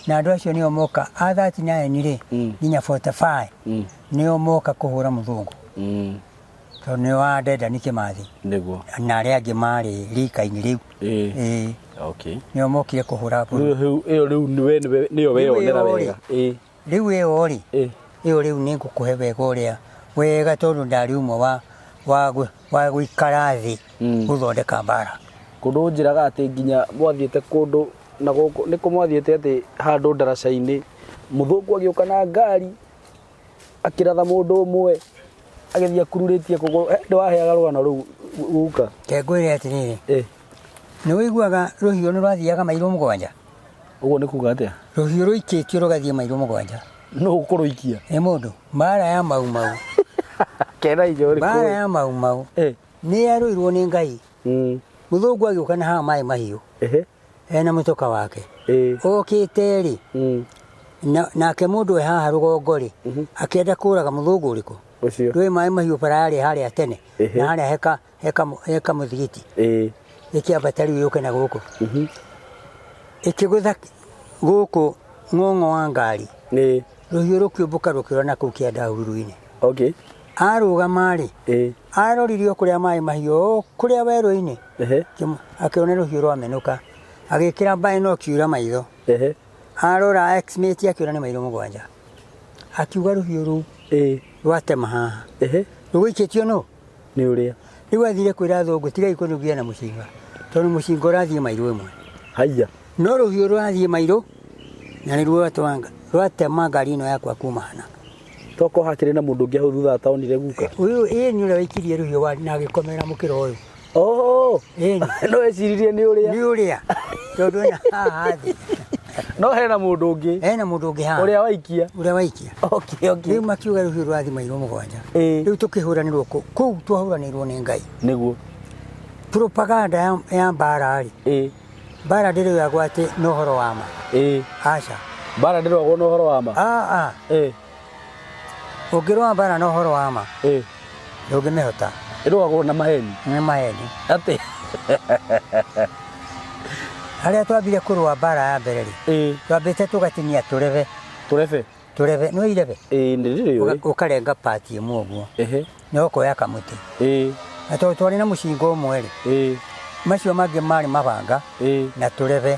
Na andũ acio nĩo moka a 39 rĩ, nginya 45, nĩo moka kũhũra mũthũngũ. Tondũ nĩo a Dedan Kĩmathi. Nĩguo. Na arĩa angĩ marĩ rika-inĩ rĩu. Nĩo mokire kũhũra bũrũri. Rĩu ĩyo rĩu nĩwe nĩyo Rĩu weyonera ĩyo rĩ. wega. Rĩu ĩyo rĩ, ĩyo rĩu nĩ ngũkũhe wega ũrĩa Wega tondũ ndarĩ ũmwe wa wa gũ- wa gũikara thĩ gũthondeka mbara. Kũndũ njĩraga atĩ nginya mwathiĩte kũndũ na gũkũ nĩ kũ mwathiĩte atĩ handũ ndaraca-inĩ mũthũngũ agĩũka na ngari akĩratha mũndũ ũmwe agĩthiĩ akururĩtie kũgũrũ. Eh, ndĩwaheaga rũgano rũu guka? Reke ngwĩre atĩrĩrĩ, nĩ ũiguaga rũhiũ nĩ rwathiaga mairũ 7? Ũguo nĩ kuga atĩa? Rũhiũ rũikĩtio rũgathiĩ mairũ 7. Nũ ũkũrũikia? Nĩ mũndũ. Mbara ya Mau Mau. Kena indo ũrĩkũ? Mbara ya Mau Mau nĩ yarũirwo nĩ Ngai. Mũthũngũ agĩũka na haha maĩ mahiũ ena mũtoka wake. Okĩte rĩ, nake mũndũ e haha rũgongo rĩ, akĩenda kũraga mũthũngũ ũrĩkũ? Ũcio. Ndũĩ maĩ mahiũ bara yarĩ harĩa tene na harĩa heka mũthigiti. Ĩkĩambata rĩu yũke na gũkũ. Ĩkĩgũtha gũkũ ng'ong'o wa ngari. Rũhiũ rũkĩũmbũka rũkĩũra na kũu kĩanda hururu-inĩ. Arũgama rĩ, arorire o kũrĩa maĩ mahiũ, o kũrĩa werũ-inĩ. Akĩona rũhiũ rwamenũka. Agĩkĩra mbaĩ no kiura maitho. Arora estimate akĩona nĩ mairũ 7. Akiuga rũhiũ rũu rwatema haha. Rũgũikĩtio nũ? Nĩ ũrĩa. Rĩu athire kwĩra athũngũ tigai kũnungia na mũcinga tondũ mũcinga ũrathiĩ mairũ 1. Haiya. No rũhiũ rũrathiĩ mairũ na nĩruo rwatema ngari ĩno yakwa kuma hana. Toko hakĩrĩ na mũndũ ũngĩ hau thutha ataonire guka. Ũyũ ĩĩ nĩ ũrĩa waikirie rũhiũ na agĩkomera mũkĩra ũyũ. Oh. Ĩni. No eciririe nĩ ũrĩa. Nĩ ũrĩa. Tondũ ena haha thĩ. No hena mũndũ ũngĩ. Hena mũndũ ũngĩ haha. Ũrĩa waikia. Ũrĩa waikia. Okay, okay. Rĩu makiuga rũhiũ rũrathiĩ mairũ 7. Rĩu tũkĩhũranĩrwo kũu. Kũu twahũranĩirwo nĩ Ngai. Nĩguo. Propaganda ya mbara rĩ. Mbara ndĩrũagwo atĩ nĩ ũhoro wa ma. Aca. Mbara ndĩrũagwo na ũhoro wa ma? Ũngĩrũa mbara na ũhoro wa ma, ndũngĩmĩhota. Ĩrũagwo na maheni? Nĩ maheni. Atĩ? Harĩa twambire kũrũa mbara ya mbere rĩ, twambĩte tũgatinia tũrebe. Tũrebe? Tũrebe, nĩ irebe? Ĩĩ, nĩ ndĩrĩũĩ. Ũkarenga pati ĩmwe ũguo. Na ũkoya kamũtĩ. Na tondũ twarĩ na mũcinga ũmwe rĩ, macio mangĩ marĩ mabanga na tũrebe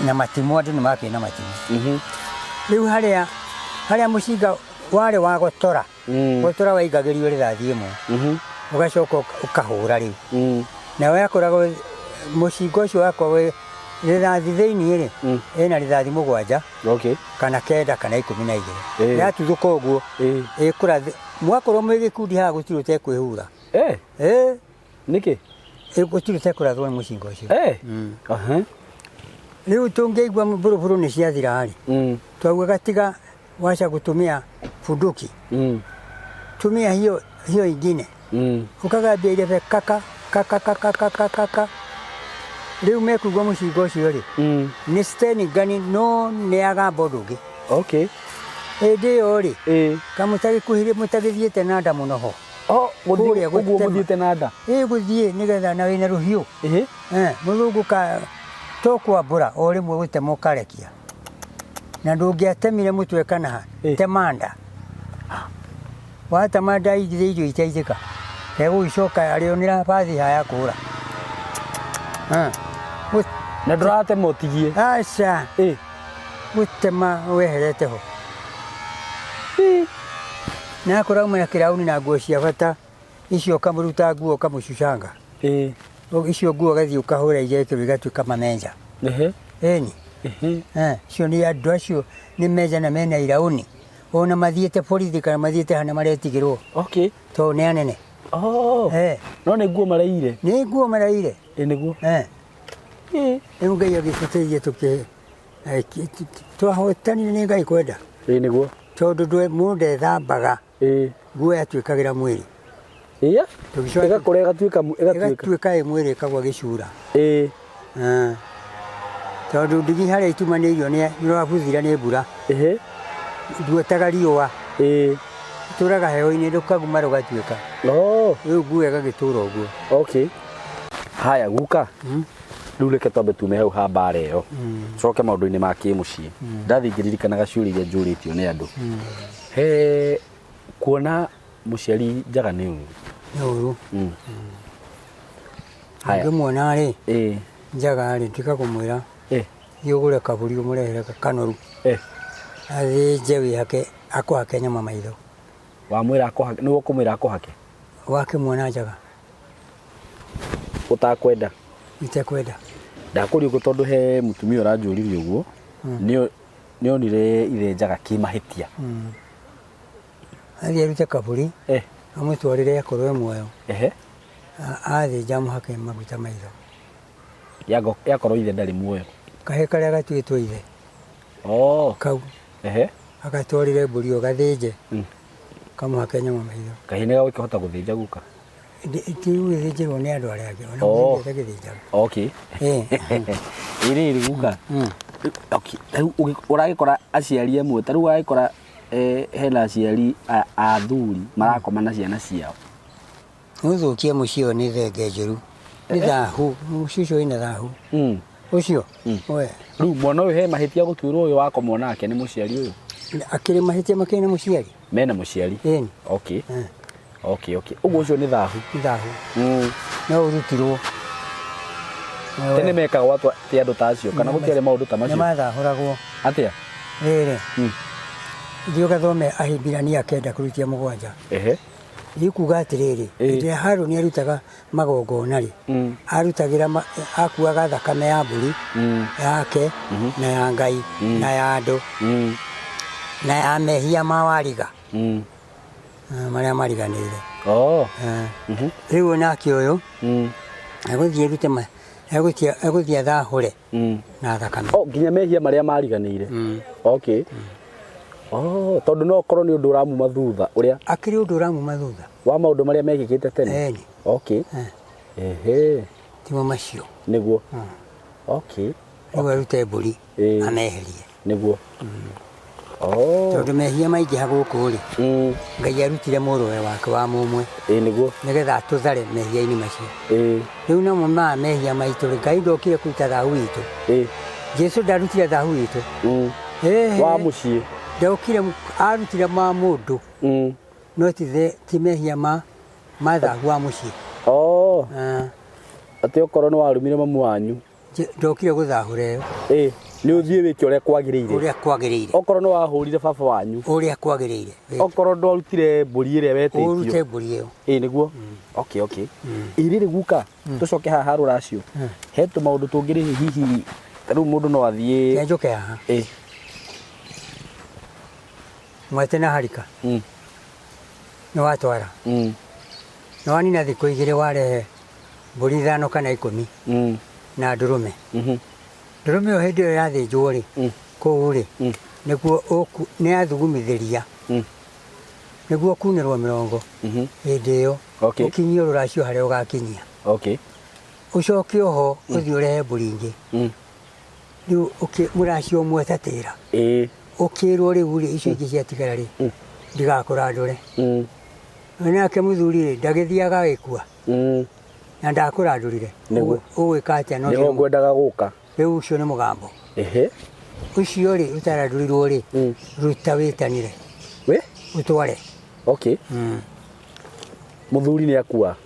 na matimũ, andũ nĩ makĩrĩ na matimũ. Rĩu harĩa mũcinga warĩ wa gotora, gotora waingagĩrio rĩthathi ĩmwe, ũgacoka ũkahũra rĩu. Nawe yakoragwo mũcinga ũcio wakoragwo rĩthathi thĩinĩ rĩ, ĩna rĩthathi 7 kana 9 kana 12. Yatuthũka ũguo, ĩkũrathi, mwakorwo mwĩ gĩkundi haha gũtirĩ ũtekwĩhura. Nĩkĩ? Gũtirĩ ũtekũrathwo nĩ mũcinga ũcio. Rĩu tũngĩigua mbũrũbũrũ nĩ ciathira rĩ, twaugaga tiga wacha gũtũmia bunduki. Tumia hiyo hiyo ingine. Ũkagambia irebe kaka kaka kaka kaka kaka. Rĩu mekũigua mũcinga ũcio rĩ, nĩ steni ngani no nĩ agamba ũndũ ũngĩ. Hĩndĩ ĩyo rĩ, kamũtagĩkuhĩrĩ mũtagĩthiĩte na nda mũno ho. Oh, Kũrĩa ũguo gũtema. mũthiĩte na nda? Ĩĩ, gũthiĩ nĩgetha na wĩna rũhiũ. Mũthũngũ ka to kwambũra o rĩmwe gũtema ũkarekia. Na ndũngĩatemire mũtwe kana ha, tema nda. Watema nda igithĩ irio itaitĩka. Egũgĩcoka arĩonĩra bathi haya kũra. Na ndũratema ũtigie? Aca. Gũtema weherete ho. Na akorwo auma na kĩrauni na nguo cia bata, icio ũkamũruta nguo ũkamũcucanga. Icio nguo ũgathiĩ ũkahũra igekĩrwo igatuĩka mamenja. Ĩni. Icio nĩ andũ acio nĩ menja na mena irauni. Ona mathiĩte borithi kana mathiĩte hana maretigĩrwo. Tondũ nĩ anene. No nĩ nguo maraire? Nĩ nguo maraire. Ĩ nĩguo. Rĩu Ngai agĩtũteithia twahotanire nĩ Ngai kwenda. Ĩ nĩguo. Tondũ mũndũ ndethambaga. Nguo yatuĩkagĩra mwĩrĩ. Iya. Ĩgakũra ĩgatuĩka ĩgatuĩka. Ĩgatuĩka ĩ mwĩrĩ ĩkagwa gĩcura. Tondũ ndigi harĩa itumanĩirio nĩ rwabuthira nĩ mbura. Nduotaga riũa. Tũraga heho-inĩ rũkaguma rũgatuĩka. Rĩu nguo ĩgagĩtũra ũguo. Haya guka. Rĩu reke twambe tume hau ha mbara ĩyo. Coke maũndũ-inĩ ma kĩmũciĩ. Ndathiĩ ngĩririkanaga ciũria iria njũrĩtio nĩ andũ. He kuona mũciari njaga nĩ ũru. Nĩ ũru. Haya. Ũngĩmuona rĩ, njaga rĩ, tiga kũmwĩra. Thiĩ ũgũre kabũri ũmũrehere kanoru. Athĩnje wĩhake, akũhake nyama maitho. Wamwĩra akũhake, nĩwe ũkũmwĩra akũhake? Wakĩmuona njaga. Ũtakwenda? Itekwenda. Ndakũria ũguo tondũ he mũtumia ũranjũririe ũguo, nĩ onire ithe njaga kĩmahĩtia. Athiĩ arute kaburi, amũtwarĩre akorwo e muoyo. Athĩnja amũhake maguta maitho. Yakorwo ithe ndarĩ muoyo. Kahĩĩ karĩa gatuĩtwo ithe. Oh. Kau. Agatwarĩre mbũri ĩyo gathĩnje. Kamũhake nyama maitho. Kahĩĩ nĩ gagũkĩhota gũthĩnja guka? Ti gũgĩthĩnjĩrwo nĩ andũ arĩa angĩ, ona mũthĩnji atagĩthĩnjaga. Okay. Ĩ rĩrĩ guka, okay, rĩu ũragĩkora aciari amwe, ta rĩu ũragĩkora hena aciari a athuri marakoma na ciana ciao. Gũthũkia mũciĩ ũyũ nĩ thenge njũru, nĩ thahu, mũciĩ ũcio wĩna thahu. Ũcio? We. Rĩu mwana ũyũ he mahĩtia gũtuĩrwo ũyũ wakomwo nake nĩ mũciari ũyũ? Akĩrĩ mahĩtia makĩrĩ na mũciari? Mena mũciari. Ĩni. Okay. Okay, okay. Ũguo ũcio nĩ thahu. Nĩ thahu. No ũrutirwo. Tene mekagwo atĩa andũ ta acio kana gũtiarĩ maũndũ ta macio? Nĩ mathahũragwo. Atĩa? Rĩrĩ. Thiĩ ũgathome Ahibirania 9:7. Ikuga atĩrĩrĩ, hĩndĩ ĩrĩa Harũni arutaga magongona-rĩ, arutagĩra akuaga thakame ya mbũri yake na ya Ngai na ya andũ na ya mehia ma wariga marĩa mariganĩire. Rĩu nake ũyũ egũthiĩ arute egũthiĩ athahũre na thakame. Oh, nginya mehia marĩa mariganĩire. Okay. Oh, tondũ no ũkorwo nĩ ũndũ ũramuma thutha ũrĩa Akĩrĩ ũndũ ũramuma thutha. Wa maũndũ marĩa mekĩkĩte tene. Ĩni. Okay. Ehe. Timo macio. Nĩguo. Okay. Rĩu arute mbũri ameherie. Nĩguo. Oh. Tondũ mehia maingĩha gũkũ rĩ, Ngai arutire mũrũwe wake wa mũmwe. Ĩĩ nĩguo. Nĩgetha atũthare mehia-inĩ macio. Rĩu namo maya mehia maitũ rĩ, Ngai ndokire kũruta thahu witũ. Jesu ndarutire thahu witũ. Wa mũciĩ. Ndokire arutire ma mũndũ. No ti mehia ma thahu wa mũciĩ. Oh. Atĩ okorwo nĩ warumire mamu wanyu. Ndokire gũthahũra ĩyo. Nĩ ũthiĩ wĩke ũrĩa kwagĩrĩire. Ũrĩa kwagĩrĩire. Okorwo nĩ wahũrire baba wanyu. Ũrĩa kwagĩrĩire. Okorwo ndwarutire mbũri ĩrĩa wetĩtio. Ũrute mbũri ĩyo. Ĩĩ nĩguo. Okay, okay. Ĩ rĩrĩ guka, tũcoke haha rũracio. He tũmaũndũ tũngĩ hihi ta rĩu mũndũ no athiĩ. Reke njũke haha. Mwete na harika. Nĩ watwara. Nĩ wanina thikũ igĩrĩ warehe mbũri 5 kana 10 na ndũrũme. Ndũrũme ĩyo hĩndĩ ĩyo yathĩnjwo rĩ, kũu rĩ, nĩguo nĩ yathugumithĩria. Nĩguo kunĩrwo mĩrongo hĩndĩ ĩyo. Ũkinyie rũracio harĩa ũgakinyia. Ũcoke oho ũthiĩ ũrehe mbũri ingĩ. Rĩu mũracio ũmwe ũtatĩra. Ũkĩrwo rĩu rĩ, icio ingĩ ciatigara rĩ, ndigakũrandũre. Nake mũthuri rĩ, ndagĩthiaga agĩkua. Na ndakũrandũrire. Ũgwĩka atĩa? No Nĩho ngwendaga gũka. Rĩu ũcio nĩ mũgambo. Ũcio rĩ, ũtarandũrirwo rĩ, ruta wĩtanire. Wĩ? Ũtware. Okay. Mũthuri nĩ akua.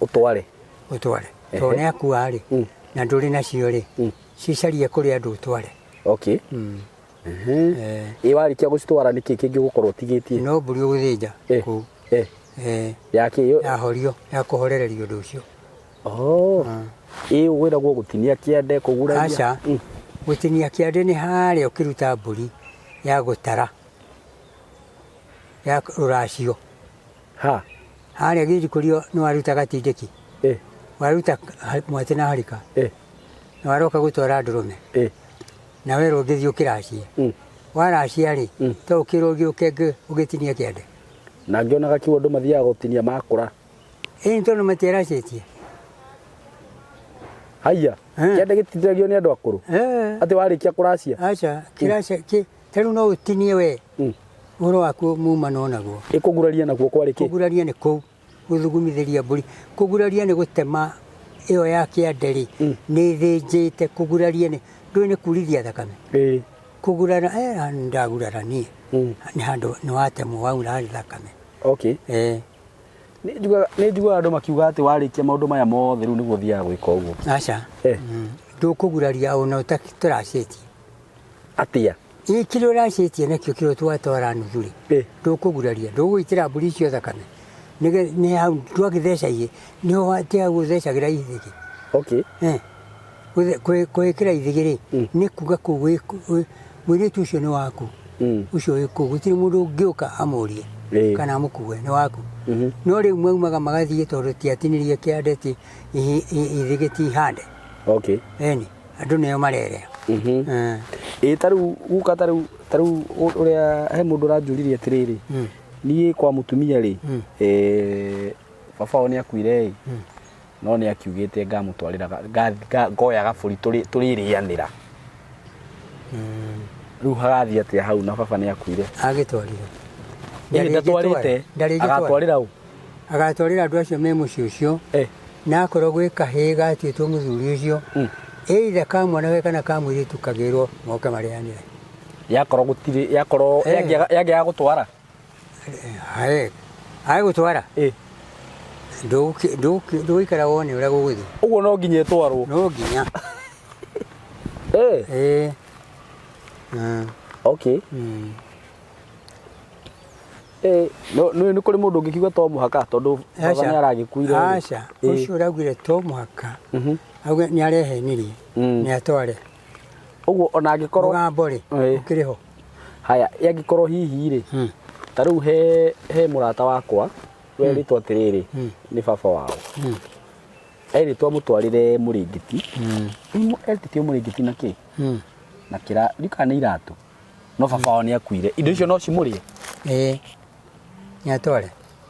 Ũtware. Ũtware. Tondũ nĩ akua rĩ, na ndũrĩ nacio rĩ, cicarie kũrĩ andũ ũtware. Okay. Ĩ warĩkia gũcitwara nĩkĩ kĩngĩ ũgũkorwo ũtigĩtie? No mbũri ũgũthĩnja kũu. Ya kĩ? Ya horio, ya kũhorereria ũndũ ũcio. Oh. Ĩ ũgwĩragwo gũtinia kĩande, kũguraria? Aca. Gũtinia kĩande nĩ harĩa ũkĩruta mbũri ya gũtara. Ya rũracio. Ha? Harĩa gĩthikũrio nĩ waruta gatindĩki. Waruta mwatĩ na harika. Na waroka gũtwara ndũrũme. Na werwo ũngĩthiĩ ũkĩracie. Waracia rĩ, to ũkĩrwo ũgĩũke ũgĩtinie kĩande. Na ngĩonaga kiugo andũ mathiaga gũtinia makũra. Ĩĩ tondũ matiaracĩtie. Haiya, kĩande gĩtinagio nĩ andũ akũrũ? Atĩ warĩkia kũracia? Aca, kĩracia, ta rĩu no ũtinie we. Ũhoro waku mumano naguo. Ĩkũguraria nakuo kwarĩ kĩ? Kũguraria nĩ kũu, gũthugumithĩria mbũri. Kũguraria nĩ gũtema ĩyo ya kĩande rĩ, nĩ ĩthĩnjĩte, kũguraria nĩ, ndũĩ nĩ kurithia thakame? Kũgurara, ndagurara niĩ. Nĩ handũ nĩ watemwo waura thakame. Okay. Nĩ njiguaga andũ makiuga atĩ warĩkia maũndũ maya mothe rĩu nĩguo ũthiaga gwĩka ũguo. Aca. Ndũkũguraria ona ũtatũracĩtie. Atĩa? Ĩ kĩrĩa ũracĩtie nakĩo kĩrĩa twatwara nuthu rĩ, ndũkũguraria, ndũgũitĩra mbũri icio thakame. Nĩ hau twagĩtheca ihĩ, nĩho ti hau ũthecagĩra ithĩgĩ. Okay. Eh. Kwĩkĩra ithĩgĩ rĩ, nĩ kuga kũu mũirĩtu ũcio nĩ waku. Ũcio wĩ kũu, gũtirĩ mũndũ ũngĩũka amũrie kana amũkue, nĩ waku. No rĩu maumaga magathiĩ tondũ tiatinirie kĩande ti ithĩgĩ ti hande. Okay. Ĩni, andũ nĩo marerĩa. Ĩ ta rĩu guka ta rĩu ta rĩu ũrĩa he mũndũ ũranjũririe atĩrĩrĩ, niĩ kwa mũtumia rĩ, baba wao nĩ akuire ĩ, no nĩ akiugĩte ngamũtwarĩra ngoya gabũri tũrĩrĩanĩra. Rĩu hagathiĩ atĩa hau na baba nĩ akuire? Agĩtwarire. Ndatwarĩte. Agatwarĩra ũ? Agatwarĩra andũ acio me mũciĩ ũcio. Na akorwo gwĩ kahĩĩ gatuĩtwo mũthuri ũcio, either ka mwanake kana ka mũirĩtu kagĩrwo moke marĩanĩre. Yakorwo gũtirĩ, yakorwo yangĩaga gũtwara? Age gũtwara? Ndũgũikara wone ũrĩa gũgũthiĩ. Ũguo no nginya ĩtwarwo? No nginya. Okay. No nĩ kũrĩ mũndũ ũngĩkiuga to mũhaka tondũ baba nĩ aragĩkuire. Aca, ũcio ũraugire to mũhaka. Auge nĩ arehenirie, nĩ atware. Ũguo ona angĩkorwo mũgambo rĩ, ũkĩrĩ ho. Haya, angĩkorwo hihi rĩ, ta rĩu he mũrata wakwa werĩtwo atĩrĩrĩ, nĩ baba wao. Erĩtwo amũtwarĩre mũrĩngĩti. Etĩtio mũrĩngĩti na kĩ? Na kĩra, ndiũĩ kana nĩ iratũ. No baba wao nĩ akuire. Indo icio no cimũrĩe? Ĩĩ. Nĩ atware.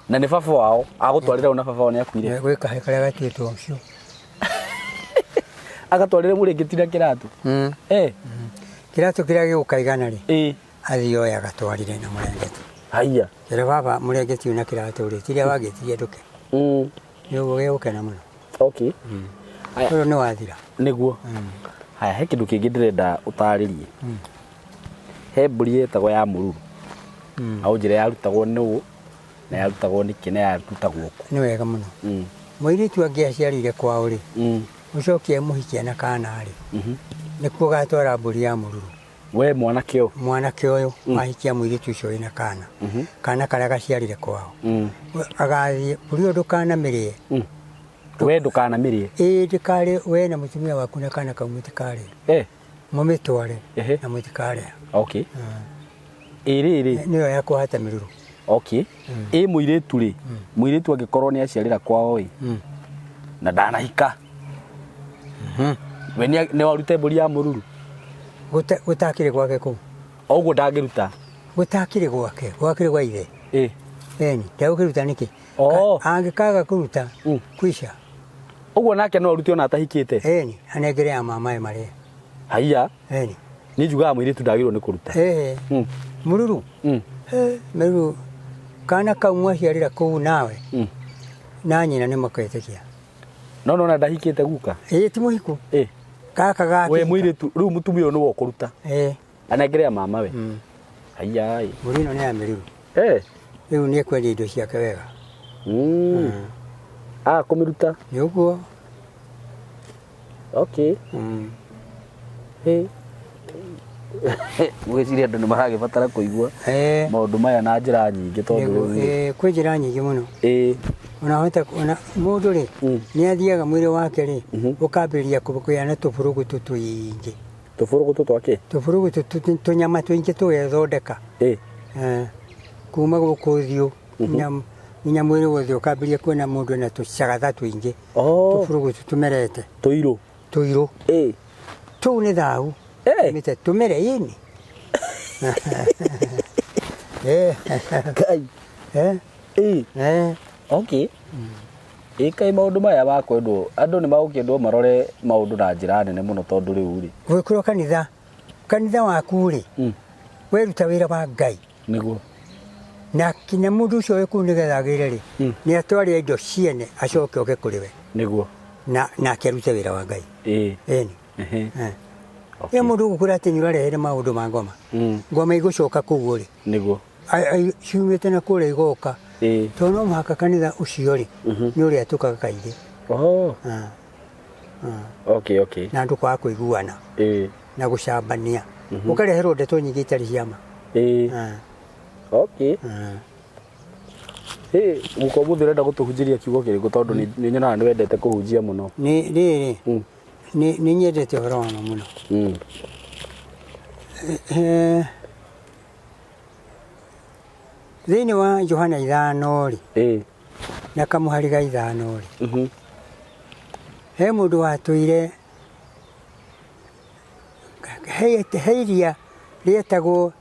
Na nĩ baba wao, agũtwarĩra ũ na baba wao nĩ akuire? Gwĩ kahĩĩ karĩa gatuĩtwo ũcio. Agatwarĩre mũrĩngĩti na kĩratũ? Kĩratũ kĩrĩa gĩgũkaigana rĩ, athiĩ oe agatwarire na mũrengeti. Haiya. Ĩra baba mũrengeti ũyũ na kĩratũ rĩ, tiria wagĩtirie ndũke. Nĩ ũguo gĩgũkena mũno. Okay. Haya. Ũyũ nĩ wathira. Nĩguo. Haya, he kĩndũ kĩngĩ ndĩrenda ũtarĩrie. He mbũri yetagwo ya mũruru. Na ũnjĩre yarutagwo nũ, na yarutagwo nĩkĩ, na yarutagwo kũ. Nĩ wega mũno. Mũirĩtu angĩaciarĩire kwao rĩ, ũcoke mũhikie na kana rĩ, nĩkuo gatwara mbũri ya mũruru. We mwanake ũyũ? Mwanake ũyũ ahikia mũirĩtu ũcio wĩna kana. Kana karĩa gaciarire kwao. Agathiĩ, mbũri ĩyo ndũkanamĩrĩe. We ndũkanamĩrĩe? Ĩĩ ndĩkarĩe, we na mũtumia waku na kana kau mũtikarĩe. Mũmĩtware na mũtikarĩa. Okay. Ĩ rĩrĩ. Nĩyo ya kũhata mĩruru. Okay. Ĩ mũirĩtu rĩ, mũirĩtu angĩkorwo nĩ aciarĩra kwao ĩ, na ndanahika. We nĩ arute mbũri ya mũruru? Gũtakĩrĩ gwake kũu. O ũguo ndangĩruta? Gũtakĩrĩ gwake, gwakĩrĩ gwa ithe. Ĩni, ndegũkĩruta nĩkĩ? Angĩkaga kũruta, kwisha. Ũguo nake no arute ona atahikĩte? Ĩni, anengere ya mamae marĩe. Haiya. Ĩni. Niĩ njugaga mũirĩtu ndagĩrĩirwo nĩ kũruta. Mũruru? Mũruru, kana kau mwaciarĩra kũu nawe, na nyina nĩ makwĩtĩkia. No nona ndahikĩte guka? Ĩĩ ti mũhiku. Gaka gakĩhika. We mũirĩtu, rĩu mũtumia ũyũ nĩwe ũkũruta. Anengere ya mama we. Haiya ĩ. Mbũri ĩno nĩ ya mĩruru. Rĩu nĩ ekwendia indo ciake wega. Aga kũmĩruta? Nĩ ũguo. Okay. Ngwĩciria andũ nĩ maragĩbatara kũigua maũndũ maya na njĩra nyingĩ tondũ rĩu rĩ. Kwĩ njĩra nyingĩ mũno. Ona wahota ona mũndũ rĩ, nĩ athiaga mwĩrĩ wake rĩ, ũkambĩrĩria kũgĩa na tũbũrũgũtũ tũingĩ. Tũbũrũgũtũ twa kĩ? Tũbũrũgũtũ tũnyama tũingĩ tũgethondeka. Kuma gũkũ ũthiũ nginya mwĩrĩ wothe ũkambĩrĩria kuona mũndũ ena tũcagatha tũingĩ. Tũbũrũgũtũ tũmerete. Tũirũ. Tũirũ. Tũu nĩ thahu. Mĩte tũmere ĩni. Ngai. Okay. Ĩ kaĩ maũndũ maya ma kwendwo andũ nĩ magũkĩendwo marore maũndũ na njĩra nene mũno tondũ rĩu rĩ. Gwĩkĩrwo kanitha, kanitha waku rĩ, weruta wĩra wa Ngai. Nĩguo. Na kinya mũndũ ũcio wĩ kũu nĩgetha agĩre rĩ, nĩ atware indo ciene acoke oke kũrĩ we. Nĩguo. Na nake arute wĩra wa Ngai. Ĩni. Ĩ mũndũ ũgũkwĩra atĩ nĩ ũrarehere maũndũ ma ngoma. Ngoma igũcoka kũu rĩ. Nĩguo. Ciumĩte na kũrĩa igoka. Tondũ no mũhaka kanitha ũcio rĩ, nĩ ũrĩa tũkaga kaingĩ. Okay, okay. Na andũ kwaga kũiguana. Na gũcambania. Ũkareherwo ndeto nyingĩ itarĩ cia ma. Ah, ah. Hey, guka ũmũthĩ ũrenda gũtũhunjĩria kiugo kĩrĩkũ tondũ nĩ nyonaga nĩ wendete kũhunjia mũno. Nĩ rĩrĩ, nĩ nyendete ũhoro wa ma mũno. Thĩinĩ wa Johana 5 rĩ, na kamũhari ga 5 rĩ, he mũndũ watũire he iria rĩetagwo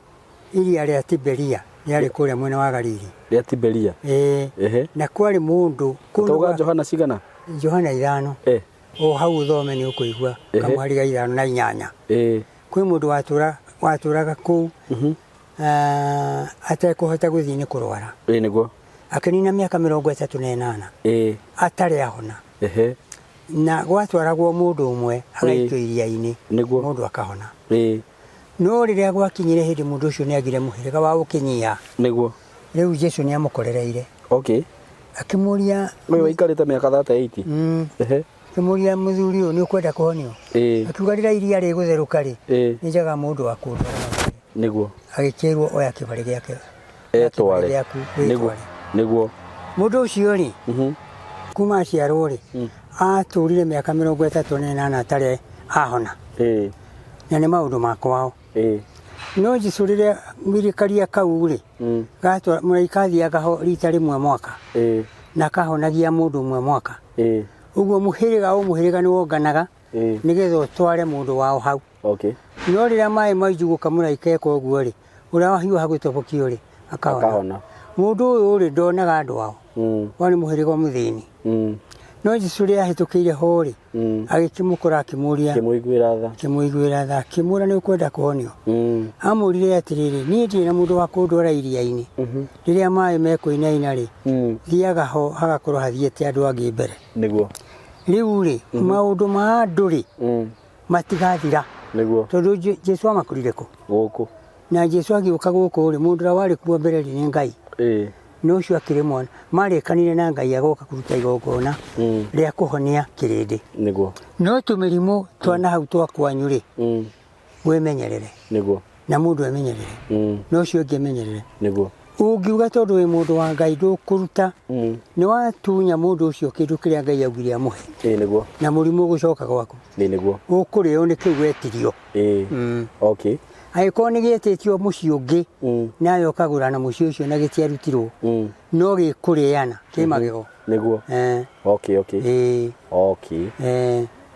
iria rĩa Tiberia, rĩarĩ kũrĩa mwena wa Galili. Rĩa Tiberia. Ĩĩ. Na kwarĩ mũndũ kũu. Tauga Johana cigana? Johana 5. O hau ũthome nĩ ũkũigua kamũhari ga 5 na 8. Kwĩ mũndũ watũraga kũu, atekũhota gũthiĩ nĩ kũrwara. Ĩĩ nĩguo. Akĩnina mĩaka 38. Atarĩ ahona. Na gwatwaragwo mũndũ ũmwe agaikio iria-inĩ, mũndũ akahona. No rĩrĩa gwakinyire hĩndĩ mũndũ ũcio nĩ agire mũhĩrĩga wa ũkĩnyia. Nĩguo. Rĩu Jesu nĩ amũkorereire. Akĩmũria, Ũyũ waikarĩte mĩaka 38. Akĩmũria, mũthuri ũyũ, nĩ ũkwenda kũhonio? Akiuga rĩrĩa iria rĩgũtherũka rĩ, nĩ njaga mũndũ wa kũndwara. Nĩguo. Agĩkĩrwo oya kĩbarĩ gĩake. Etware. Gĩaku wĩtware. Nĩguo. Mũndũ ũcio rĩ, kuma aciarwo rĩ, atũrire mĩaka 38 atarĩ ahona. Na nĩ maũndũ ma kwao. No Jesu rĩrĩa karia kau rĩ, gatwara mũraika athiaga ho rita rĩmwe mwaka. Na akahonagia mũndũ ũmwe mwaka. Ũguo mũhĩrĩga o mũhĩrĩga nĩ wonganaga nĩgetha ũtware mũndũ wao hau. No rĩrĩa maĩ maijugũka mũraika eka ũguo rĩ, ũrĩa wahiũha gũtobokio rĩ, akahona. Mũndũ ũyũ rĩ, ndonaga andũ ao. Warĩ mũhĩrĩga mũthĩni. No Jesu rĩrĩa ahĩtũkĩire ho rĩ, agĩkĩmũkora akĩmũria, Akĩmũiguĩra tha. Akĩmũiguĩra tha, akĩmwĩra nĩ ũkwenda kũhonio. Amũrire atĩrĩrĩ, niĩ ndirĩ na mũndũ wa kũndwara iria-inĩ. Rĩrĩa maĩ mekũinaina rĩ, thiaga ho hagakorwo hathiĩte andũ angĩ mbere. Nĩguo. Rĩu rĩ, maũndũ ma andũ rĩ, matigathira. Nĩguo. Tondũ Jesu amakurire kũ? Gũkũ. Na Jesu agĩũka gũkũ rĩ, mũndũ ũrĩa warĩ kuo mbere rĩ nĩ Ngai. No ũcio akĩrĩ mwana, marĩkanire na Ngai agoka kũruta igongona rĩa kũhonia kĩrĩndĩ. Nĩguo. No tũmĩrimũ twa na hau twa kwanyu rĩ, wĩmenyerere. Nĩguo. Na mũndũ emenyerere. Na ũcio ũngĩ emenyerere. Nĩguo. Ũngiuga tondũ wĩ mũndũ wa Ngai ndũkũruta, nĩ watunya mũndũ ũcio kĩndũ kĩrĩa Ngai augire amũhe. Ĩĩ nĩguo. Na mũrimũ ũgũcoka gwaku. Ĩĩ nĩguo. Ũkũrĩo nĩ kĩu wetirio. Angĩkorwo nĩ gĩetĩtio mũciĩ ũngĩ, nawe ũkagũra na mũciĩ ũcio na gĩtiarutirwo, no gĩkũrĩana kĩ magego. Nĩguo.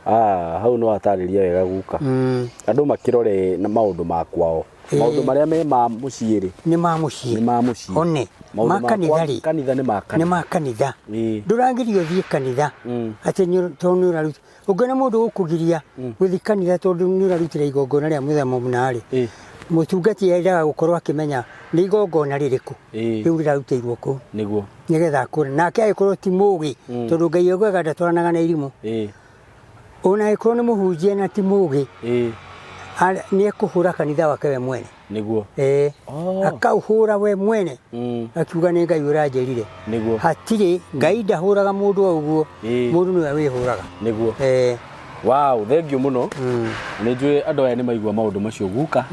Hau no watarĩria wega guka. Andũ makĩrore na maũndũ ma kwao. Maũndũ marĩa me ma mũciĩ rĩ, nĩ ma mũciĩ. Nĩ ma mũciĩ. One, ma kanitha rĩ, kanitha nĩ ma kanitha. Nĩ ma kanitha. Ndũrangĩrio ũthiĩ kanitha atĩ tondũ nĩ ũraruta. Ũngĩona mũndũ ũkũgiria gũthiĩ kanitha tondũ nĩ ũrarutĩra igongona rĩa mũthenya mũna rĩ, mũtungati endaga gũkorwo akĩmenya nĩ igongona rĩrĩkũ rĩu rĩrarutĩirwo kũu. Nĩguo. Nĩgetha akũre. Nake angĩkorwo ti mũgĩ, tondũ Ngai augaga ndatwaranaga na irimũ. Ona angĩkorwo nĩ mũhunjia na ti mũgĩ, nĩ ekũhũra kanitha wake we mwene. Nĩguo. Akaũhũra we mwene. Akiuga nĩ Ngai ũranjĩrire. Nĩguo. Hatirĩ Ngai ndahũraga mũndũ o ũguo. Mũndũ nĩwe wĩhũraga. Nĩguo. Wow, thank you mũno. Nĩ njũĩ andũ aya nĩ maigua maũndũ macio guka.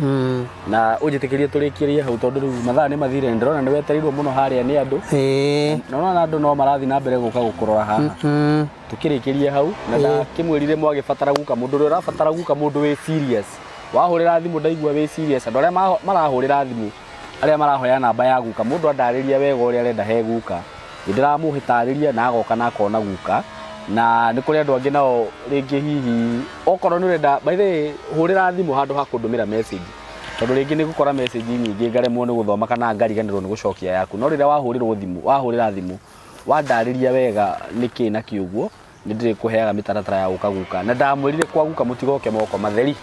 Na ũnjĩtĩkĩrie tũrĩkĩrie hau tondũ rĩu mathaa nĩ mathire, ndĩrona nĩ wetereirwo mũno harĩa nĩ andũ. Na ũrona andũ no marathiĩ na mbere gũka gũkũrora haha. Tũkĩrĩkĩrie hau na ndakĩmwĩrire mwagĩbatara guka, mũndũ ũrĩa ũrabatara guka, mũndũ wĩ serious. Wahũrĩra thimũ ndaigua wĩ serious. Andũ arĩa marahũrĩra thimũ, arĩa marahoya namba ya guka, mũndũ andarĩria wega ũrĩa arenda he guka, nĩ ndĩramũtarĩria na agoka na akona guka. Na nĩ kũrĩ andũ angĩ nao rĩngĩ hihi okorwo nĩ ũrenda, by the way, hũrĩra thimũ handũ ha kũndũmĩra message, tondũ rĩngĩ nĩ ngũkora message nyingĩ ngaremwo nĩ gũthoma kana ngariganĩrwo nĩ gũcokia yaku. No rĩrĩa wahũrĩrwo thimũ, wahũrĩra thimũ wandarĩria wega nĩkĩ na kĩ ũguo, nĩ ndĩrĩkũheaga mĩtaratara ya gũka guka. Na ndamwĩrire kwa guka mũtigoke moko matheri.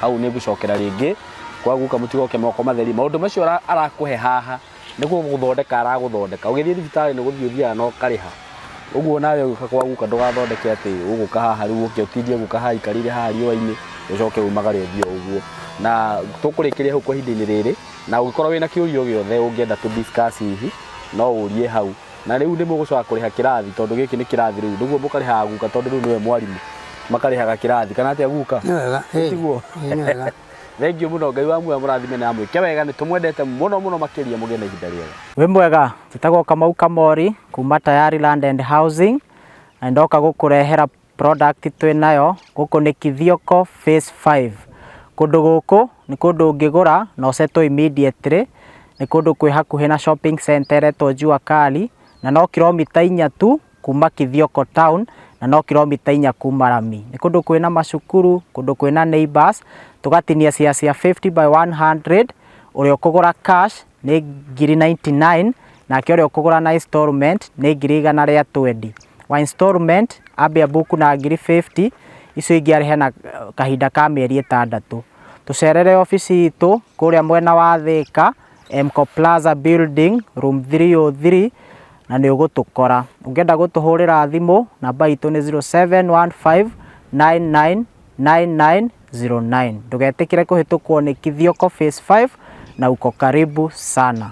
Hau nĩ ngũcokera rĩngĩ, kwa guka mũtigoke moko matheri. Maũndũ macio arakũhe haha nĩ gũgũthondeka aragũthondeka. Ũgĩthiĩ thibitarĩ nĩ gũthiĩ ũthiaga na ũkarĩha. Ũguo nawe ũgĩũka kwa guka ndũgathondeke atĩ ũgũka haha rĩu ũke ũtindie guka haha aikarĩire haha riũa-inĩ, ũcoke umagare ũthiĩ o ũguo. Na tũkũrĩkĩria hau kwa ihinda-inĩ rĩrĩ, na ũngĩkorwo wĩna kĩũria o gĩothe ũngĩenda tũ discuss hihi, no ũrie hau. Na rĩu nĩ mũgũcoka kũrĩha kĩrathi, tondũ gĩkĩ nĩ kĩrathi rĩu, nĩguo mũkarĩhaga guka tondũ rĩu nĩwe mwarimũ, makarĩhaga kĩrathi, kana atĩa guka? Nĩ wega, ĩĩ. Tiguo? Ĩĩ, nĩ wega. Thengiũ mũno, Ngai wa muoyo amũrathime na amwĩke wega, nĩ tũmwendete mũno mũno makĩria, mũgĩe na ihinda rĩega. Wĩ mwega, njĩtagwo Kamau Kamori kuma Tayari Land and Housing na ndoka gũkũrehera product twĩ nayo gũkũ nĩ Kithioko Phase 5. Kũndũ gũkũ nĩ kũndũ ũngĩgũra na ũsettle immediately, nĩ kũndũ kwĩ hakuhĩ na shopping center ĩretwo Jua Kali na no kilomita 4 tu kuma Kithioko town na no kilomita 4 kuma rami. Nĩ kũndũ kwĩna macukuru, kũndũ kwĩna neighbors, tũgatinia cia cia 50 by 100, ũrĩa ũkũgũra cash nĩ ngiri 99, nake ũrĩa ũkũgũra na installment nĩ ngiri 120. Wa installment ambe abuku na ngiri 50, icio ingĩ arĩhe na kahinda ka mĩeri 6. Tũcerere obici itũ kũrĩa mwena wa Thĩka, Mco Plaza Building, room 303, na nĩ ũgũtũkora. Ũngĩenda gũtũhũrĩra thimũ, namba itũ nĩ 0715999909. Ndũgetĩkĩre kũhĩtũkwo nĩ Kithioko Phase 5 na uko karibu sana.